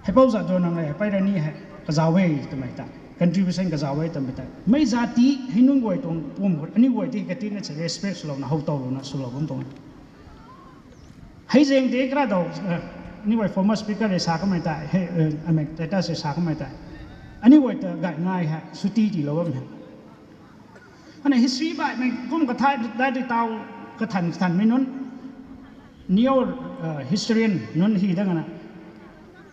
Haipou Jadonang le Haipei Rani hei kazauh e twmei ta, contribution kazauh e twmei ta, mei jati hei nunc guay tuang pum khou aniu guay tei katina se respect swlouna howtowlouna swlou bam tuang e. Hei zaeng tei kara dou, aniu guay former speaker le sa kamei tei, hei, amei tei ta se sa kamei tei, aniu guay ta gay ngai hei suti tiilou bam e. Ana history baihmei kum kathay dai di taw, kathan kathanmei nunc, neo historian nunc hei dang ana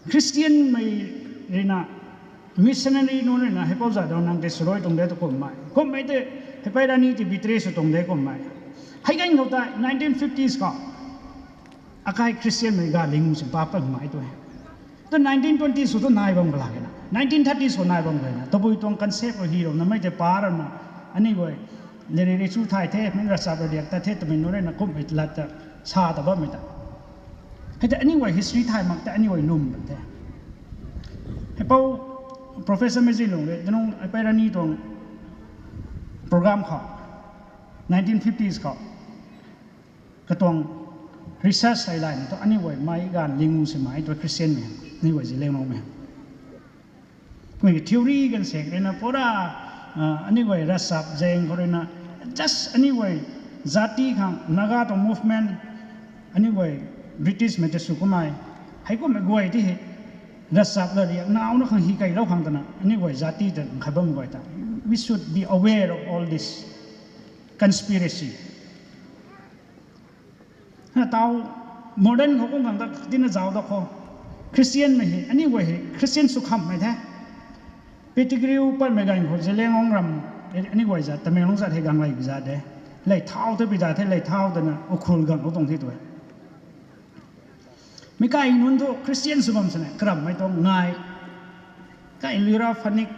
Christianmei ruina missionary nunc ruina Haipou Jadonang tei swrui tuang de tu kummei, kummei tei Haipei Rani tei betray sw tuang de kummei. Hei ganv khou tei nineteen fifties khou akai Christianmei galing sw pa pammei tu e. Tu nineteen twenties khou tu nai bam kala kena, nineteen thirties khou nai bam kala na, tabui tuang concept khou hi rou na mei tei pa rana, aniu guay leni ri chu thay the, mei ravchap radiak ta the twmei nunc ruina kummei lat ta sa ta bammei ta. Hei tei aniu guay history thay mak tei aniu guay lwm bam the. Haipou Professor Meichinlung le, danung Haipei Rani tuang program khou, nineteen fifties khou katuang research hei layna tu aniu guay mei ganv lingu simei tu Christianmei, aniu guay Zeliangrongmei. Kumei theory ganv sek ruina pura, aniu guay ravchap zaeng khou ruina Just aniu guay jati khang Naga tuang movement, aniu guay British mei ta sw kummei, heikumhmei guay ti hei, ravchap la riak nauna khang hi keylou khang twna aniu guay jati ta nkhat bam guay ta, we should be aware of all this conspiracy. Na tau modern khou kum khang ta tina zauc da khou, Christian mei hei aniu guay hei Christian sw khamhmei the. Pettigrew patmei ganv khou Zeliangrong ram, aniu guay zat Tamenglong zat hei gang lei bi zat de. Lei thau ta bi zat the, lei thau tana Ukhrul gang khou tuang the tu e. Mi kai nunc thu Christian sw bam sini, karammei tuang ngai, kai Lira Phoenix,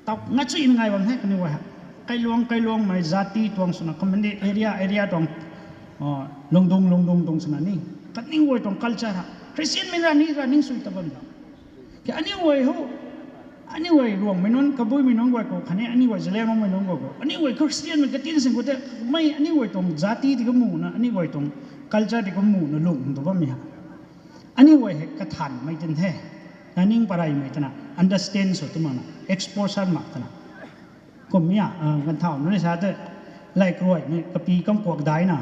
tau ngai chuy ngai bam the kaniw guay hei. Kailuang kailuangmei jati tuang swna, community area area tuang, lungdung lungdung tuang swna ni, kaniw guay tuang culture ha Christian mei ra ni ra ning sui ta bam da. Ke aniu guay hou, aniu guay Ruangmei nunc, Kabuimei nunc guay khou khatni aniu guay Zeliangrongmei nunc guay khou, aniu guay Christianmei katin sing khou tei, mei aniu guay tuang jati ti kamuna, aniu guay tuang culture ti kamuna lung tu bammei ha. Aniu guay hei kathanmei tin the, naning pareymei twna understand sw tu makna, exposure mak twna. Kummei a, ganthau nunc ni sa tei, lei karuaimei kapi kamkuak daina,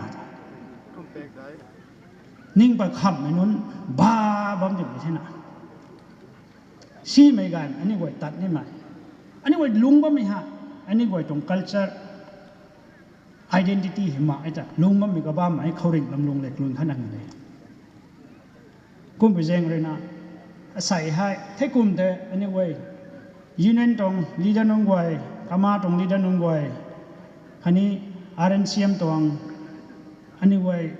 ning pat khamhmei nunc ba bam di thena. Simei ganv aniu guay tat nimei, aniu guay lung bammei ha, aniu guay tuang culture, identity hei mak e ta lung bammei kabamei khouringh lam lung le kalun khat nang de. Kumpui zaeng ruina, asei hei theikum tei aniu guay union tuang leader nunc guay, kama tuang leader nunc guay, khatni R N C M tuang, aniu guay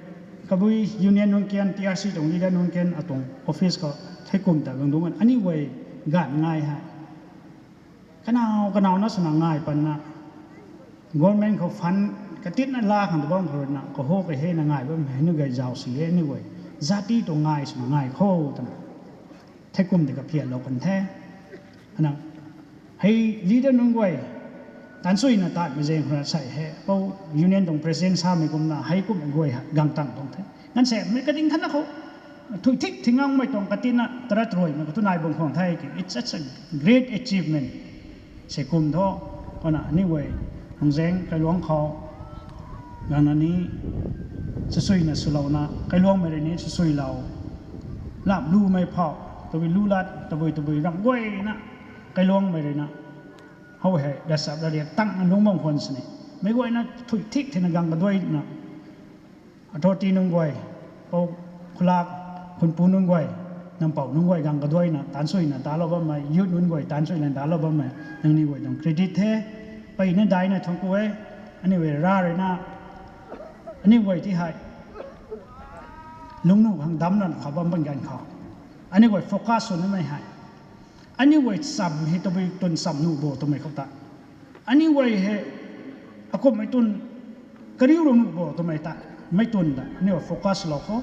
Kabui union nunc kian, T R C tuang leader nunc kian atuang office khou theikum ta gang dungc aniu guay ganv ngai hei kanow kanow na swna ngai patna, government khou fund katitna la khang tu bam khou ruina kaho kahena ngai bam hei aniu guay zauc si e, aniu guay jati tuang ngai swna ngai kho twna theikum tei kaphiatlou kan the. Ana, hei leader nunc guay, taansuina tatmei zaeng khou rui sei hei pou union tuang president samei kumna hei kumhmei guay ha gang tang tuang the. Ngan se mei kading khatna khou, thui thik thingangmei tuang katina tarat ruaimei khou tu nai bam khwang the ki, it's such a great achievement. Sei kum thu, kumna aniu guay, Lungzaeng kailuang khou, gangna ni, sasuina swlouna, kailuangmei rui ni sasuilou, lam lumei phou, tabui lu lat, tabui tabui ram guayna, kailuangmei ruina, how hei ravchap ravriak tangna lungc bam khwan sini, meic guayna thui thik thina gang kaduaina, authority nunc guay, pou khulak, khunpu nunc guay, nampou nunc guay gang kaduaina taansuina talou bammei, youth nunc guay taansuina talou bammei, nangniw guay tuang credit the. Peyna daina thuanc ku e, aniu guay ra ruina, aniu guay ti hei lungnuh khang damcna khou bam bam ganv khou, aniu guay focus sw nimei hei, aniu guay cham hei tabui twn cham nuh bo twmei khou ta, aniu guay hei akumhmei twn kariulou nuh bo twmei ta, mei twn ta aniu guay focus lou khou,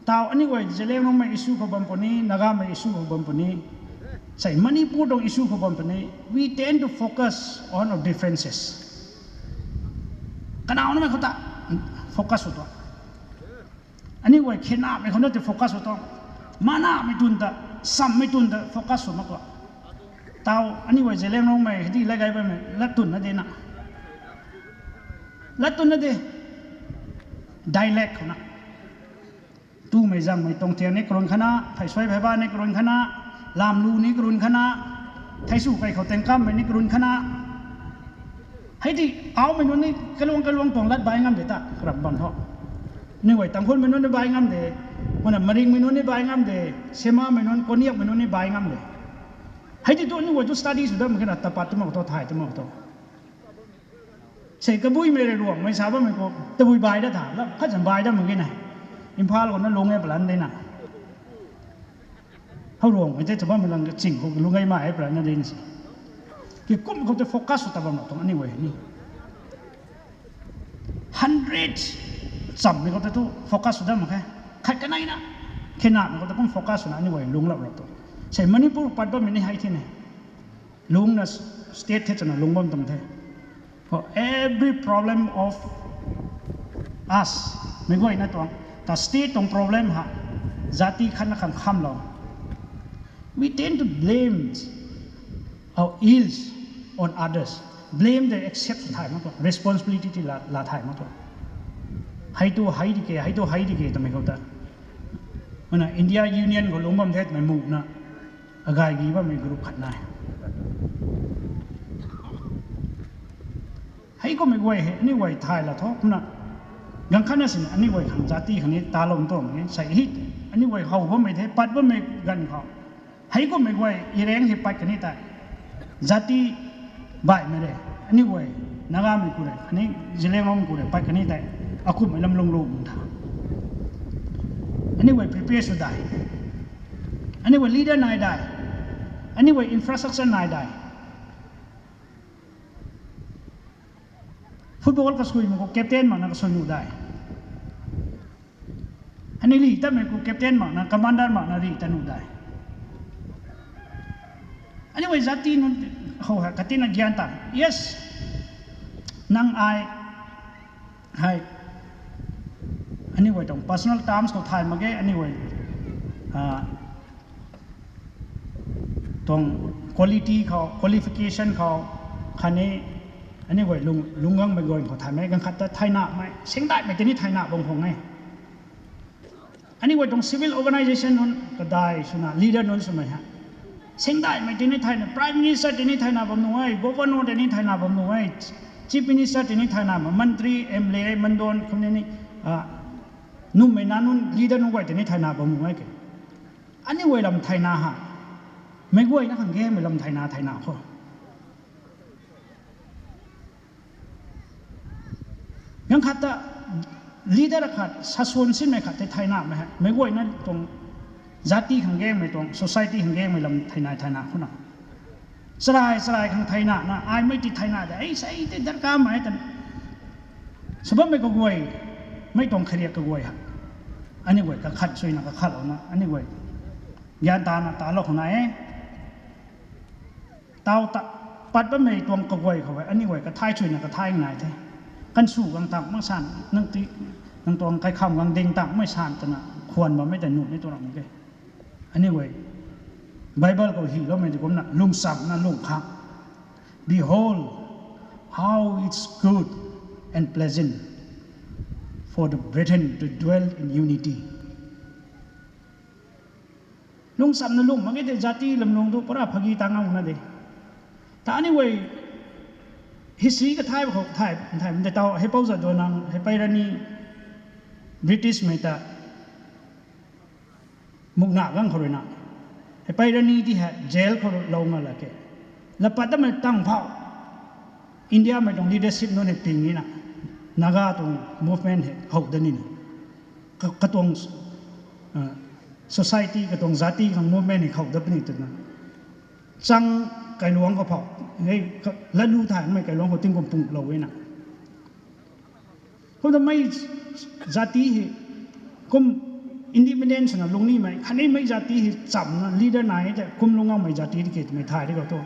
tau aniu guay Zeliangrongmei issue khou bam puni, Nagamei issue khou bam puni, sei Manipur tuang issue khou bam puni, we tend to focus on our differences. Kanow namei khou ta focus sw tuang, aniu guay khenamei khou na tei focus sw tuang, manamei twn ta, chammei twn ta focus sw mak tuang. Tau aniu guay Zeliangrongmei hei di lat gay bammei lat twn na de na, lat twn na de, dialect khou na, tumei zangmei tuang thiang ni karun khatna, pheysuai pheyba ni karun khatna, lamlu ni karun khatna, theisu kai khou tengkammei ni karun khatna, hei di, aumei nunc ni kailuang kailuang tuang lat bai ngam de ta karam bam thu, aniu guay Tangkhulmei nunc ni bai ngam de, kumna Maringmei nunc ni bai ngam de, Semamei nunc, Konyakmei nunc ni bai ngam de. Hei di tu aniu guay tu study sw dam khe na, tapat twmei khou tu, thay twmei khou tu, sei Kabuimei rui Ruangmei sa bammei khou tabui bai da tha, lam khat zan bai dam mak ge na. Imphal khou na lung e plan de na, how Ruangmei tei ta bammei lang kaching khou lung e ma e plan na de na se. Kikum khou tei focus sw ta bam lou tuang aniu guay ni, hundred chammei khou tei tu focus sw dam mak khe. Khat kaneina khenamei khou tei kum focus swna aniu guay lungclou lou tuang. Sei Manipur pat bammei ni hei thina, lungna state the twna lungc bam tuang the. Every problem of us, meic guayna tuang ta state tuang problem ha, jati khatna khang khamlou, we tend to blame our ills on others. Blame tei accept thay mak tuang, responsibility tei laa thay mak tuang. Hei tu hei di ke, hei tu hei di ke twmei khou ta, mana India Union khou lungc bam the twmei muna agay gi bammei group khat nai. Hei kummei guay hei aniu guay thay la tho kumna, ganv khatna sin aniu guay khang jati khang ni talou tuang e sei hi. Aniu guay how bammei the, pat bammei ganv khou, hei kummei guay Ireng hei pat kani tei, jati baihmei re, aniu guay Nagamei ku re khatni Zeliangrong ku re pat kani tei, akumhmei lam lunglu tha. Aniu guay prepare sw dai, aniu guay leader nai dai, aniu guay infrastructure nai dai. Football kasuimei khou captain makna kasui nuh dai. Aniu rih tatmei khou captain makna, commander makna rih tat nuh dai. Aniu guay jati nunc khou hei katina gyan ta, yes, nang ai hei, aniu guay tuang personal terms khou thay mak ge, aniu guay tuang quality khou, qualification khou, khatni aniu guay lung, lungc gangmei guay khou thaymei, ganv khat ta thaynamei, singdaihmei tei ni thayna bam khang e. Aniu guay tuang civil organisation nunc kadai swna, leader nunc swmei hei, singdaihmei tei ni thayna, Prime Minister tei ni thayna bam nuh e, Governor tei ni thayna bam nuh e, Chief Minister tei ni thayna bam, Mantri, M L A, Mandon, kumni ni, numei na nunc leader nunc guay tei ni thayna bam nuh e ke. Aniu guay lam thayna ha, meic guayna khang gaymei lam thayna, thayna khou. Ganv khat ta leader khat, sasuan sinmei khat tei thaynamei hei, meic guayna tuang jati khang gaymei tuang, society khang gaymei lam thayna, thayna khou na. Charai charai khang thayna na, ai mei ti thayna de, ei sei tei darkar mei twna sw bammei kaguay, mei tuang khariak kaguay ha, aniu guay kakhat suina kakhatlouna aniu guay gyan tana talou khou nai e. Tau ta, pat bammei tuang kaguay khou e, aniu guay kathai suina kathai nai the. Kan sw gang tang mak san, nang ti, nang tuang kaikham gang ding tangmei san twna khwan bammei tei nuh ni tu ram ke. Aniu guay Bible khou hyloumei ti kumna, lungchamna lung khang, Behold, how it's good and pleasant for the brethren to dwell in unity. Lungchamna lung mak ge tei jati lam lung tu pura phagi tang ngam na de. Ta aniu guay history kathai khou thay, thay de tau, Heipou Jadonang, Heipei Rani, British mei ta mukna gang khou ruina, Heipei Rani ti hei jail khou lou nga la ke. Lapat tamei tang phou, India mei tuang leadership nunc hei ping nina, Naga tuang movement hei how da nina, ka, katuang society, katuang jati khang movement hei how dat puni twna, chang kailuangc khou phou, hei, latlu thaymei kailuangc khou tingkum punglou e na. Kumna mei jati hei kum independence na lung nimei khatni mei jati hei chamna leader nai tei kum lung ngammei jati di ke twmei thay di khou tu,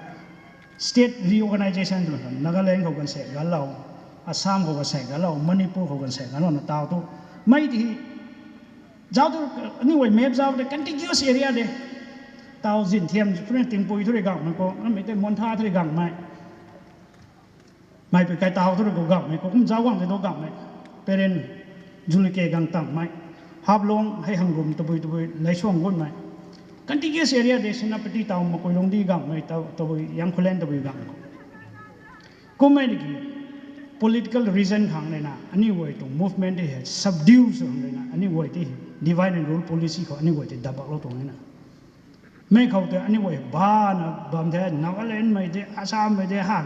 state reorganization twna Nagaland khou ganv se galou, Assam khou ganv se galou, Manipur khou ganv se galouna tau tu, mei ti hei zauc tu, aniu guay map zauc de contiguous area de. Tau Zinthiam thu rui, Tingpui thu rui gangmei khou, amei tei Montha thu rui gangmei, Meipui Kaitau thu rui khou gangmei khou kum zauc guang tei tu gangmei, Peren, Julike gang tangmei, Haflong hei Hangrum tabui tabui Leisuang gunmei, contiguous area de, Senapati tau Makuilongdi gangmei, tau tabui Yangkhullen tabui gang khou. Kummei tiki political reason khang ruina aniu guay tuang movement tei hei subdue sw khang ruina aniu guay tei hei divide and rule policy khou aniu guay tei dabaklou tuang e na. Mei khou tei aniu guay bana bam the, Nagaland mei de, Assam mei de ha,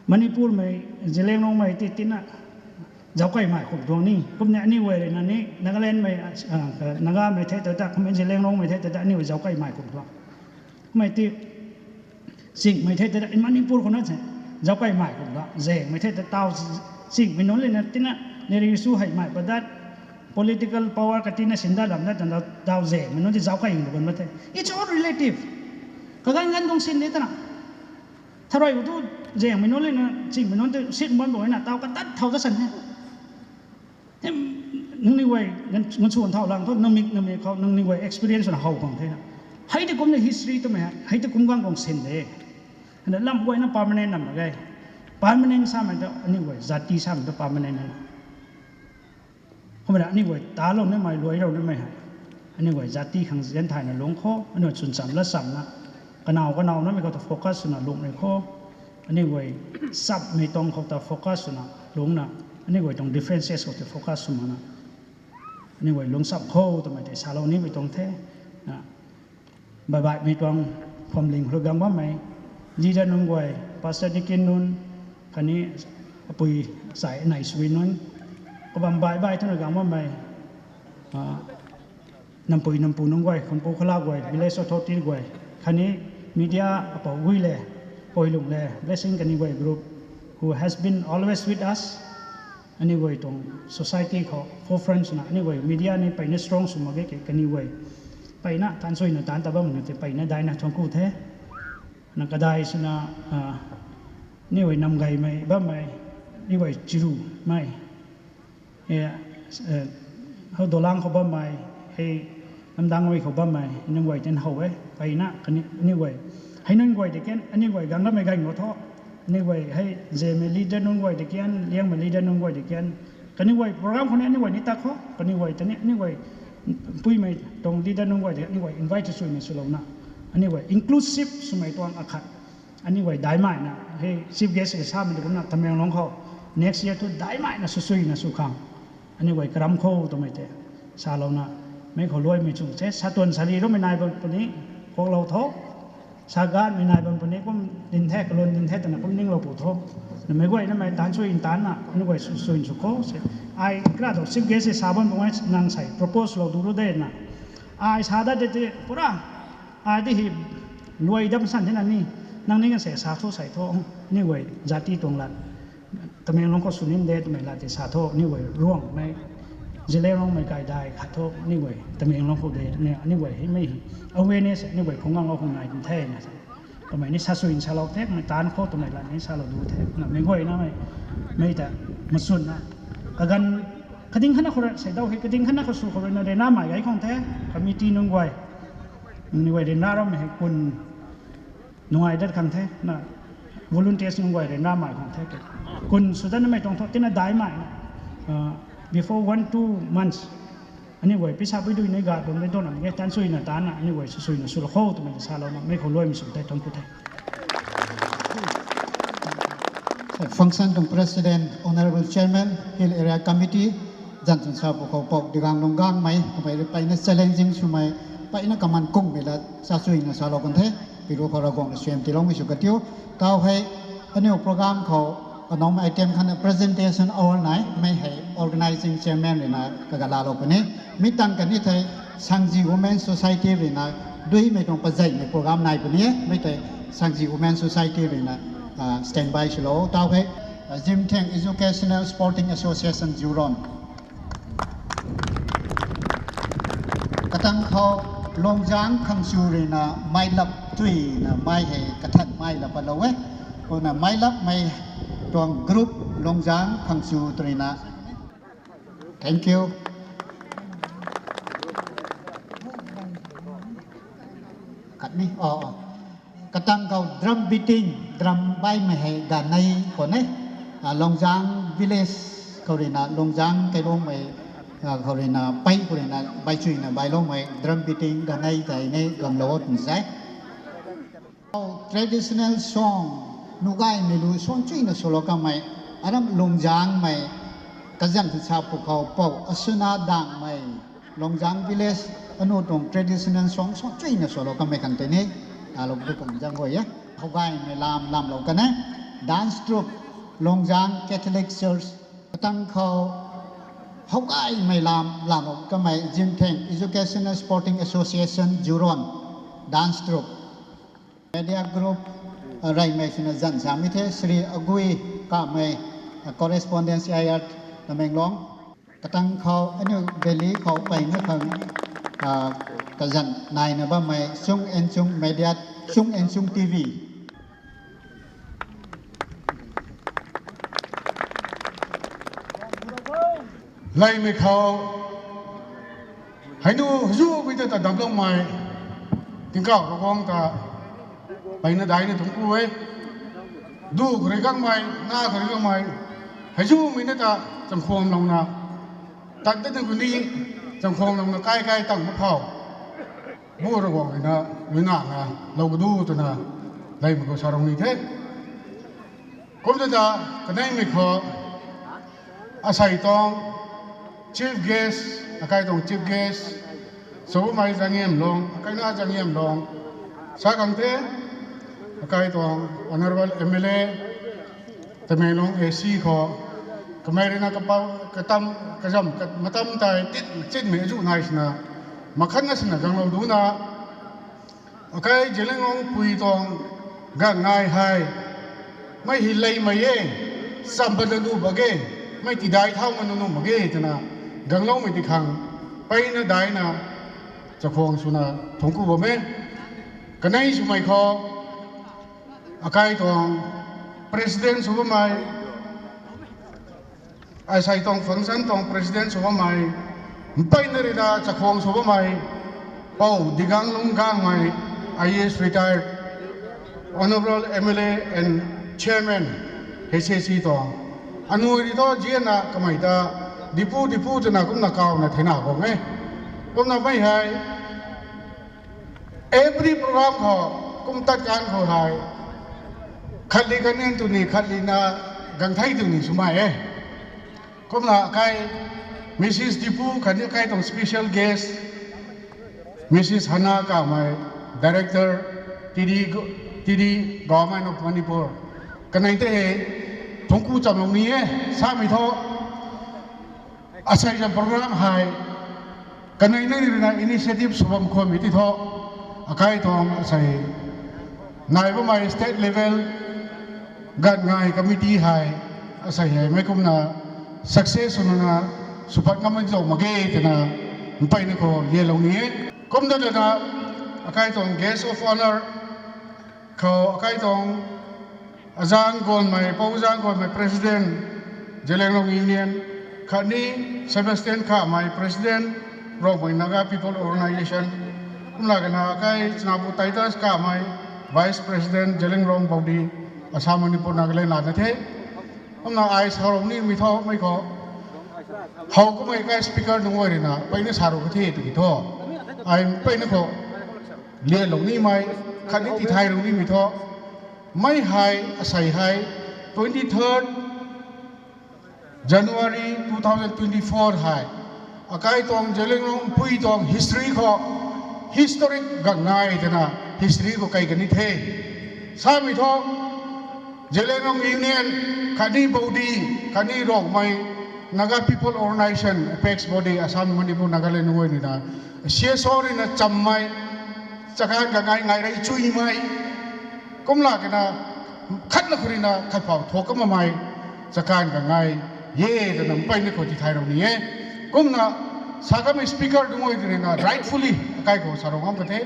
Manipur mei, Zeliangrong mei tei tina zauckaimei kum tuang ni. Kumna aniu guay ruina ni Nagaland mei, Naga mei the ta ta, kummei Zeliangrong mei the ta ta aniu guay zauckaimei kum tuang. Kummei ti Chingmei the ta ta, Manipur khou na se zauckaimei kum tuang. Zangmei the ta tau, Chingmei nunc lina tina, neri su heimei padat, political power katina sinda lam na ta tau Zangmei nunc ti zauckai kum tuang the. It's all relative. Kaganv ganv tuang sin de twna, tharui khou tu Zangmei nunc lina Chingmei nunc ti sin bam tuang na tau katat thau ta san the. Nangniw guay, nang swan thau lang thu, nangmik nangmik khou nangniw guay experience na how khang the na. Hei tei kumna history twmei hei, hei tei kum ganv tuang sin de. Ana lam guayna permanent nam mak ge. Permanent samei tu aniu guay jati samei tu permanent na. Kumna aniu guay talou nimei, luailou nimei hei aniu guay jati khang zian thayna lungc khou, aniu chwn cham la chamna, kanow kanow namei khou ta focus swna lungc rui khou, aniu guay sapmei tuang khou ta focus swna lungcna, aniu guay tuang differences khou ta focus sw makna, aniu guay lungc sap khou twmei tei salou nimei tuang the. Baihbaihmei tuang phuamling khou rui gang bammei leader nunc guay, pastor, deacon nunc, khatni apui sai nai sui nunc, kabam baihbaih twna gang bammei nampui nampu nunc guay, khanpu khala guay, village authority guay, khatni media apou gui le, poilung le, Blessing kaniw guay group who has been always with us. Aniu guay tuang society khou forefront swna aniu guay media ni peyna strong sw mak ge ke kaniw guay peyna taansuina taanc ta bammei nunc tei peyna daina thuanc ku the. Na kadai swna aniu guay namgaymei bammei, aniu guay chirumei, hou dolang khou bammei, hei namdang rui khou bammei nunc guay tin how e peyna aniu guay, hei nunc guay de kian aniu guay gang ramei ganglou tho. Aniu guay hei Zemei leader nunc guay de kian, Liangmei leader nunc guay de kian, kaniw guay program khou ni aniu guay ni tak khou, kaniw guay tei ni aniu guay puimei tuang leader nunc guay de aniu guay invite swmei swlouna, aniu guay inclusive swmei tuang akhat aniu guay daihmei na hei chief guest samei de kumna Tamenglong khou next year thu daihmei na swsuina sw khang aniu guay karam khou twmei tei salouna, mei khou luaimei chu the, satuan sali rumei nai bam puni, kuaklou tho, saganmei nai bam puni, kum din the, kalun din the twna kum ninglou pu tho. Namei guay namei taanc sui ntaanna aniu guay swsuina sw khou se, ai kra dou chief guest se sa bam puni, nang sei propose lou du ru de na, ai sa dat de te pura, ai di hei luai dam san thena ni, nang ni kan sei sa tho sei tho, aniu guay jati tuang lat Tamenglong khou sw nin de twmei lat tei sa tho, aniu guay Ruangmei, Zeliangrongmei kaidai khat tho, aniu guay Tamenglong khou de, aniu guay hei mei awareness aniu guay khou nganglou khou nai din the na. Kamei ni sasuina salou the, mei taanc khou twmei lat ni salou du the. Namei guay namei, mei ta machunna kaganv kading khatna khou rui sei dau hei kading khatna khou sw khou rui na ryanramei gay khang the, committee nunc guay, nunc guay ryanra rammei hei kun nungai dat khang the na, volunteers nunc guay ryanramei khang the ke, kun sw dat namei tuang thu tina daihmei na, before one two months aniu guay pisa pui dui ni ga dum de dona ge taansuina taanna aniu guay swsuina swlou khou twmei ta salouna mei khou luaimei sw the, thuanc ku the. Function tuang President, Honourable Chairman, Hill Area Committee, zanchun sa pu khou Pou Digang Lungangmei kamei rui peyna challenging swmei, peyna kaman kungmei lat sasuina salou kan the. Piru khou Ravguangc na suaihiam tiiloumei sw katiu. Tau hei aniu program khou anam item khatna presentation hour nai, mei hei organizing chairman rui na kagalalou puni. Mi tang kani thei Sangji Women Society rui na duimei tuang pazeimei program nai puni e, mei tei Sangji Women Society rui na standby swlou. Tau hei Zimtheng Educational Sporting Association Ziuron. Katang khou Lungzang Khangchu rui na meilap tuina mei hei kathan mei lap patlou e. Kumna meilapmei tuang group Lungzang Khangchu rui na. Thank you. Khatni, oh, oh. Katang khou drum beating, drum baimei hei ganei khou ne. Lungzang village khou rui na, Lungzang Kailungmei khou rui na, pei khou rui na baichuina bailoumei drum beating ganei tei ni ganglou o twna sa e. Traditional song, nuh gaymei lu song chuina swlou kamei, aram Lungzangmei, kazanc thu sa pu khou Pou Asuna Dangmei, Lungzang village, anu tuang traditional song song chuina swlou kamei khang tei ni, talou du kan zang guay e. Howgaymei lam lamlou kan e, dance troupe, Lungzang Catholic Church. Katang khou howgaymei lam lamlou kamei Zimtheng Educational Sporting Association Ziuron, dance troupe. Media group reymei swna zanc samei the, Shri Agui Kamei, correspondent C I R Tamenglong. Katang khou aniu Delhi khou peyna khang kazanc naina bammei Chung Enchung Media, Chung Enchung T V. Leimei khou hei nu zu gui ta ta daploumei tingkauh Ravguangc ta peyna daina thuanc ku e. Du khou rui gangmei, na khou rui gangmei, hei zumei na ta, changkhwang louna, tat dat na kuni, changkhwang louna kai kai tang ma khou, bu Ravguangc rui na, rui na na, lou kadu twna, leimei khou sa rong ni the. Kum ta ta, kaneimei khou, asei tuang chief guest, akai tuang chief guest, Sumei Zangiam Long, akai na Zangiam Long, sa khang the, akai tuang Honourable M L A, Tamenglong A C khou, kamei rui na kapau, katam, kazam, kat, matam tei tit, chitmei zu nai sina, makhat na sina ganglou duna, akai Zeliangrong pui tuang gang ngai hei, mei hi leymei e, cham pat na nu bak e, mei tidai thau ma nu nu mak ge twna, gangloumei ti khang, peyna daina, chakhwang swna thungc ku bam e. Kanei swmei khou, akai tuang president sw bammei, asei tuang function tuang president sw bammei, mpeyna rui na chakhwang sw bammei, Pou Diganglung Gangmei, I A S retired, Honourable M L A and Chairman, H A C tuang. Anui rui thu zianna kamei ta, dipu dipu twna kumna kawna theina bam e. Kumna mei hei, every program khou, kum tat kan khou hei, khatli kan nin tw ni, khatli na gang thei tw ni swmei e. Kumna akai, Mrs Dipu khatni akai tuang special guest, Mrs Hana Kamei, Director, T D, T D Government of Manipur. Kanei tei hei, thungc ku chamlou ni e, samei thu, asei zam program hei, kanei na rui na initiative sw bam khwanmei ti thu, akai tuang asei, nai bammei state level, gan ngai committee hei, asei hei, mei kumna success swna, sw pat ngam zau mak ge twna, mpeyna khou lialou ni e. Kum ta ta, akai tuang guest of honour khou, akai tuang Azang Gonmei, Pou Azang Gonmei President, Zeliangrong Union, khatni Sebastian Kamei President, Rongmei Naga People Organisation, kumna kana akai Chanapu Titus Kamei, Vice President, Zeliangrong Baudi, Assam Manipur Nagaland lana the. Kumna ai sa rou nimei thu, mei khou, how kummei kai speaker nunc guay rui na, peyna sa rou ka the tiki thu, ai peyna khou, lialou nimei, khatni tithay rou nimei thu, mei hei, asei hei, twenty third January two thousand twenty-four hei, akai tuang Zeliangrong pui tuang history khou, historic gang ngai twna history khou kai kani the. Samei thu, Zeliangrong Union, khatni Baudi, khatni Rongmei, Naga People Organisation, apex body, Assam, Manipur, Nagaland nunc guay rui na, C S O rui na chammei, chakan ka ngai ngai rei chuimei, kumla kana, khatna khou rui na khat phou thuk kamamei, chakan ka ngai, ye, twna mpeyna khou tithay rou ni e. Kumna, sa kamei speaker nunc guay rui na rightfully akai khou sa rou ngam ka the.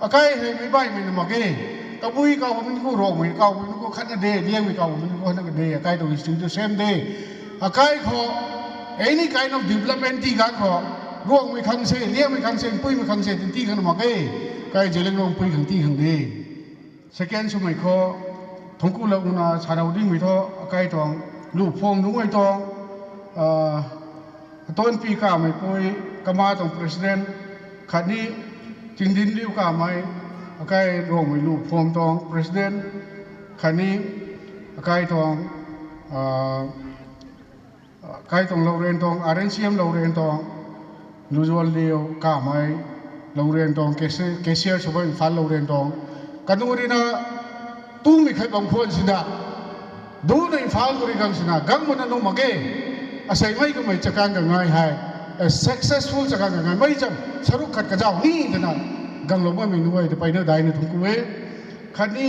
Akai hei mei baihmei na mak ge. Kabui kaw bammei khou, Rongmei kaw bammei khou khatna de, Liangmei kaw bammei khou khatna de, akai tuang history tu same de. Akai khou any kind of development ti gan khou, Rongmei khang se, Liangmei khang se, Mpuimei khang se, tin ti khang na mak ge. Kai Zeliangrong pui khang ti khang de. Second swmei khou, thungc ku louna sa rou dimei thu, akai tuang, lu pham nunc guay tuang, Atonpi Kamei pui, Kama tuang president, khatni Tingdinliu Kamei, akai Rongmei lu pham tuang president, khatni akai tuang, akai tuang Loureng tuang, R N C M Loureng tuang, Luzuanliu Kamei, Loureng tuang, cashier, cashier sw bam Imphal Loureng tuang. Kanu rui na, tumei khat bam khwan sina, duna Imphal khou rui gang sina, gang mana nu mak ge. Asei mei kamei chakan ka ngai hei, a successful chakan ka ngai mei cham, saruk khat kazauh ni twna, ganglou bammei nunc guay ta peyna daina thungc ku e. Khatni,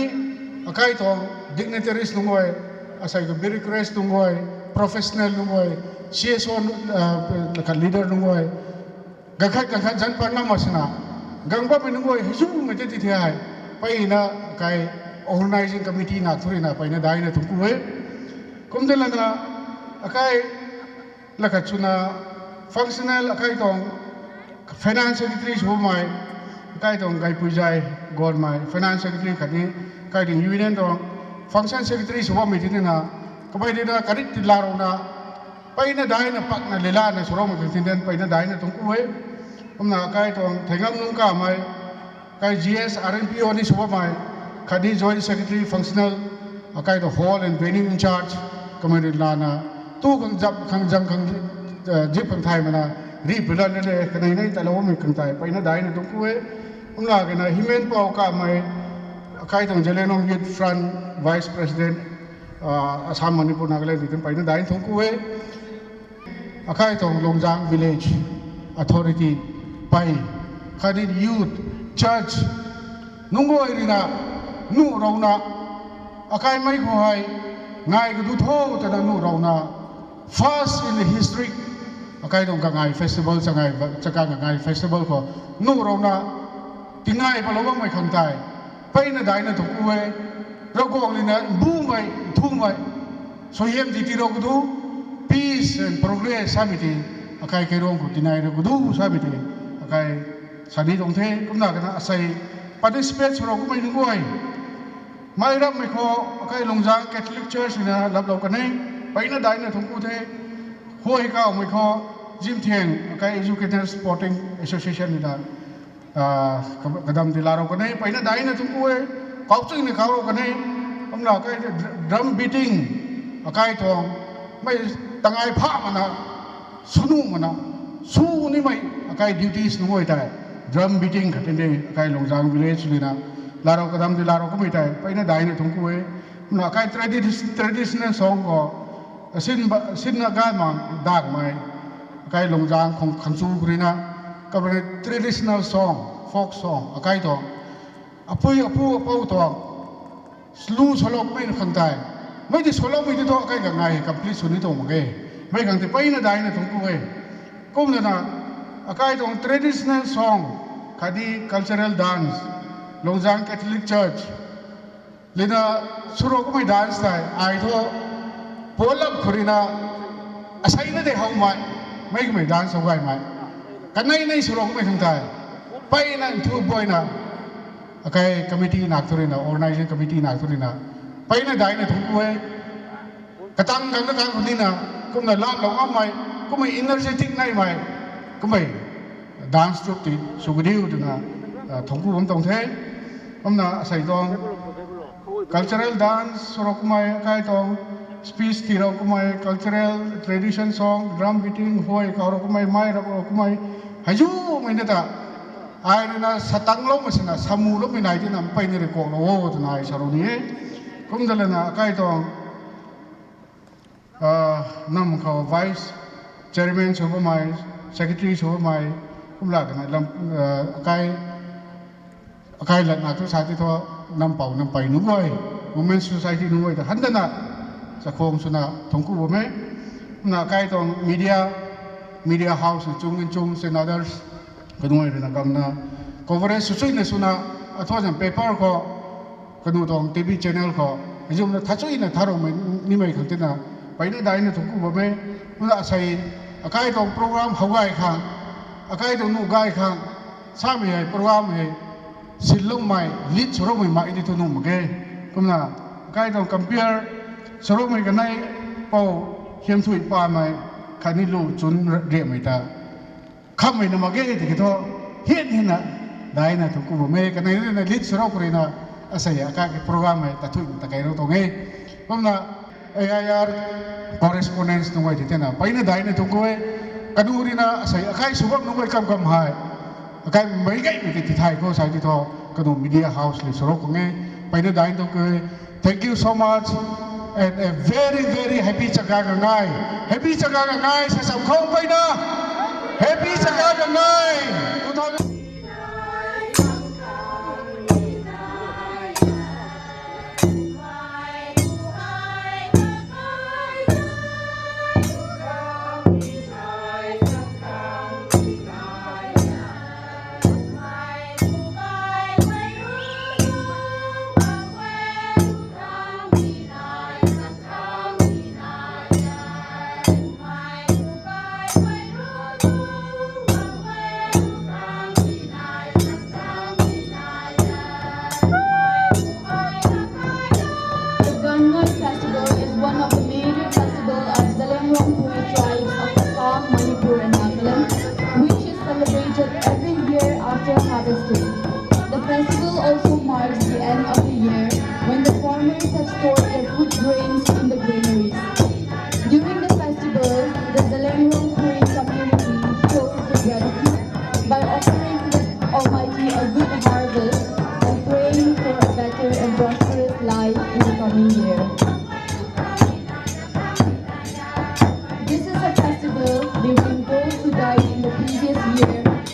akai tuang dignitaries nunc guay, asei ka bureaucrats nunc guay, professional nunc guay, C S O, khat leader nunc guay, kakhat kakhat zanc pat ngam mak sina, gang bammei nunc guay hei zumei tei ti the hei, peyna kai organizing committee nak thu rui na peyna daina thungc ku e. Kum de lana, akai lakhat swna functional akai tuang finance secretary swmei, akai tuang Gaipuizai Gonmei finance secretary khatni, akai tuang union tuang Function secretary sw bammei ti nina, kamei rina karit ti la rou na, peyna daina pakna lila na sw roumei kan tin den peyna daina tuang ku e. Kumna akai tuang theingam nung kamei, akai G S R N P O ni sw bammei, khatni joint secretary functional, akai tuang hall and venue in charge, kamei rui lana, tu khang zap khang zang khang, zip khang thay mana, ri pui lan le kanei nei talou bammei khang tei peyna daina tuang ku e. Kumna kena himen pou kamei, akai tuang Zeliangrong Youth Front Vice President, Assam, Manipur, Nagaland ti tin peyna daina tuang ku e. Akai tuang Lungzang Village Authority pei, khatni youth, church, nunc guay rina, nuh rou na, akaimei khou hei, ngai kadu tho twna nuh rou na, first in the history, akai tuang kangai festival, chakai, chaka kangai festival khou, nuh rou na, tingai palou bammei khang tei, peyna daina tuang ku e, Ravguangc rina mbumei, nthumei, suaihiam ti tii rou kadu, peace and progress samei ti, akai kairuang khou tinai rou kadu samei ti, akai sani tuang the. Kumna kena asei participate sw rou kumei nunc guay, mei rammei khou, akai Lungzang Catholic Church rina laplou kan e, peyna daina tuang ku the. Huay kawmei khou, Zimthiang akai Educator Sporting Association rina, kadam ti la rou kan e, peyna daina tuang ku e, kau chuina kau rou kan e. Kumna akai drum beating, akai tuang, mei tangai pha mana, swnu mana, sw nimei, akai duties nunc guay tei, drum beating khat tin de, akai Lungzang village rina, la rou kadam ti la rou kumei tei peyna daina tuang ku e. Kumna akai tradi-, traditional song khou, sinna gaymang dakmei, akai Lungzang khang khangchu khou rina, kamei traditional song, folk song akai tuang, apui apu apou tuang, lu saloumei khang tei, mei ti saloumei ti thu akai kangai complete sw ni tuang mak ge. Mei khang ti peyna daina tuang ku e. Kumna na, akai tuang traditional song, khatni cultural dance, Lungzang Catholic Church lina sw rou kumei dance tei ai thu, pualap khou rina, aseina de howmei, mei kumei dance how gaymei, kanei nei sw rou kumei khang tei, peyna nthu buayna, akai committee nak thu rina, organizing committee nak thu rina, peyna daina tuang ku e. Katang kang na kang khou nina, kumna laplou ngammei, kummei energetic naimei, kummei dance troupe ti sw kadiu twna, thuanc ku bam tuang the. Kumna asei tuang cultural dance sw rou kumei, akai tuang speech tii rou kumei, cultural tradition song, drum beating, huay kau rou kumei, mei rap rou kumei, heizumei na ta, ai rui na satangloumei sina, samuloumei nai tina mpeyna rui kuaklou o twna ai sa rou ni e. Kum da lana akai tuang nam khou vice chairman sw bammei, secretary sw bammei, kumla kana lam, akai, akai latna thu sa ti thu, nampou nampey nunc guay, Women Society nunc guay ta han dana chakhwang swna thuanc ku bam e. Kumna akai tuang media, media house na chung in chung sin others, kanunc rui na kamna coverage sw chuina swna, athua zam paper khou, kanu tuang T V channel khou, heizumna tha chuina tharumei nimei khang tina, peyna daina thuanc ku bam e. Kumna asei, akai tuang program how gay khang, akai tuang nuh gay khang, samei hei program hei, sinloumei, lead sw roumei mei di thu nuh mak ge. Kumna, akai tuang compere sw roumei kanei, pou, hiamthui pamei, khatni lu chun riamei ta khammei na mak ge tiki thu, hian hina, daina thuanc ku bam e, kanei rui na lead sw rou khou rui na, asei akai program hei tathuina takeirou tuang e. Kumna, A I R correspondence nunc guay ti tina, peyna daina thuanc ku e, kanu rui na asei akai sw bam nunc guay kam kam hei, akai mei gaymei ti tithay khou sa ti thu, kanu media house le sw rou khang e, peyna daina thuanc ku e. Thank you so much and a very, very happy Chaga Gangngai. Happy Chaga Gangngai sa sam khou peyna. Happy Chaga Gangngai. Two thousand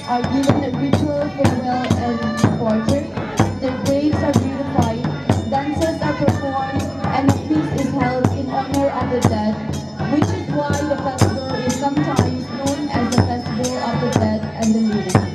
are given a ritual farewell and departure. Their graves are beautified, dances are performed, and a feast is held in honor of the dead, which is why the festival is sometimes known as the Festival of the Dead and the Living.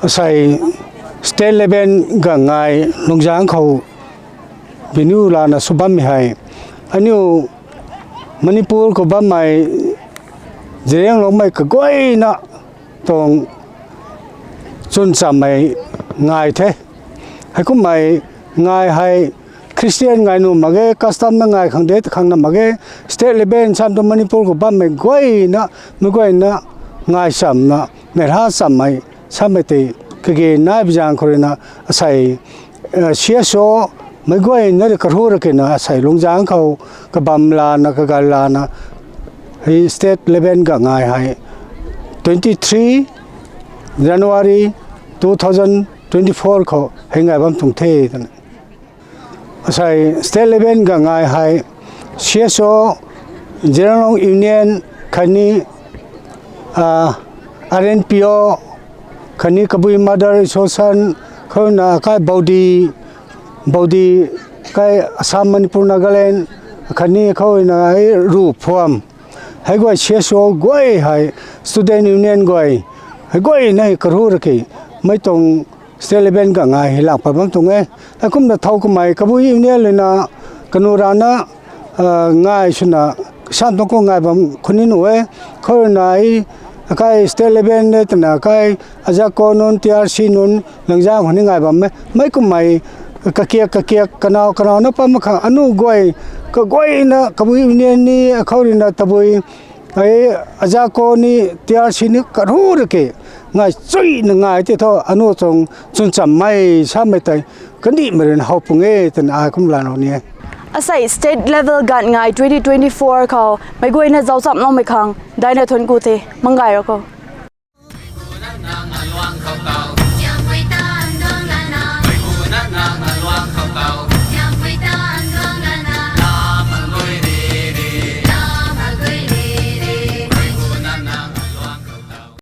Asei state level gangngai Lungzang khou binu lana sw bammei hei, aniu Manipur khou bammei Zeliangrongmei kaguayna tuang chwn chammei ngai the. Heikummei ngai hei Christian ngai nuh mak ge, custom na ngai khang de ta khang na mak ge, state level sam tu Manipur khou bammei guayna, meic guayna ngai chamna, neihla chammei samei tei kage nai bi zaeng khou ruina asei, eh, C S O meic guayna rui kahu rakina asei Lungzang khou kabam lana kagal lana hei state level gangngai hei twenty three January two thousand twenty four khou hei ngai bam tuang the twna. Asei state level gangngai hei C S O, Zeliangrong Union khatni, ah, R N P O khatni Kabui Mother Association khouna kai Baudi, Baudi kai Assam, Manipur, Nagaland khatni khouna ai Ru Phuam. Hei guay C S O guay hei, student union guay, hei guayna hei kahu raki, mei tuang state level gangngai hei lak pat bam tuang e. Heikumna thow kamei Kabui Union ruina kanu rana, ah, ngai swna, sam tuang khou ngai bam khou ni nuh e. Khou ruina ai, akai state level de twna kai Azako nunc, T R C nunc, Lungzang khou ni ngai bam e. Meic kummei kakiak kakiak, kanow kanow na pat mak khang anu guay, kaguayna Kabui Union ni, akhou ruina tabui, ai, Azako ni, T R C ni kahu raki, ngai chuina ngai tei thu, anu tuang chwn chammei samei tei, kandihmei ruina how pung e twna ai kum lana ni e. Asei state level gangngai twenty twenty-four khou meic guayna zauc chamloumei khang daina thuanc ku the, mangai ro khou.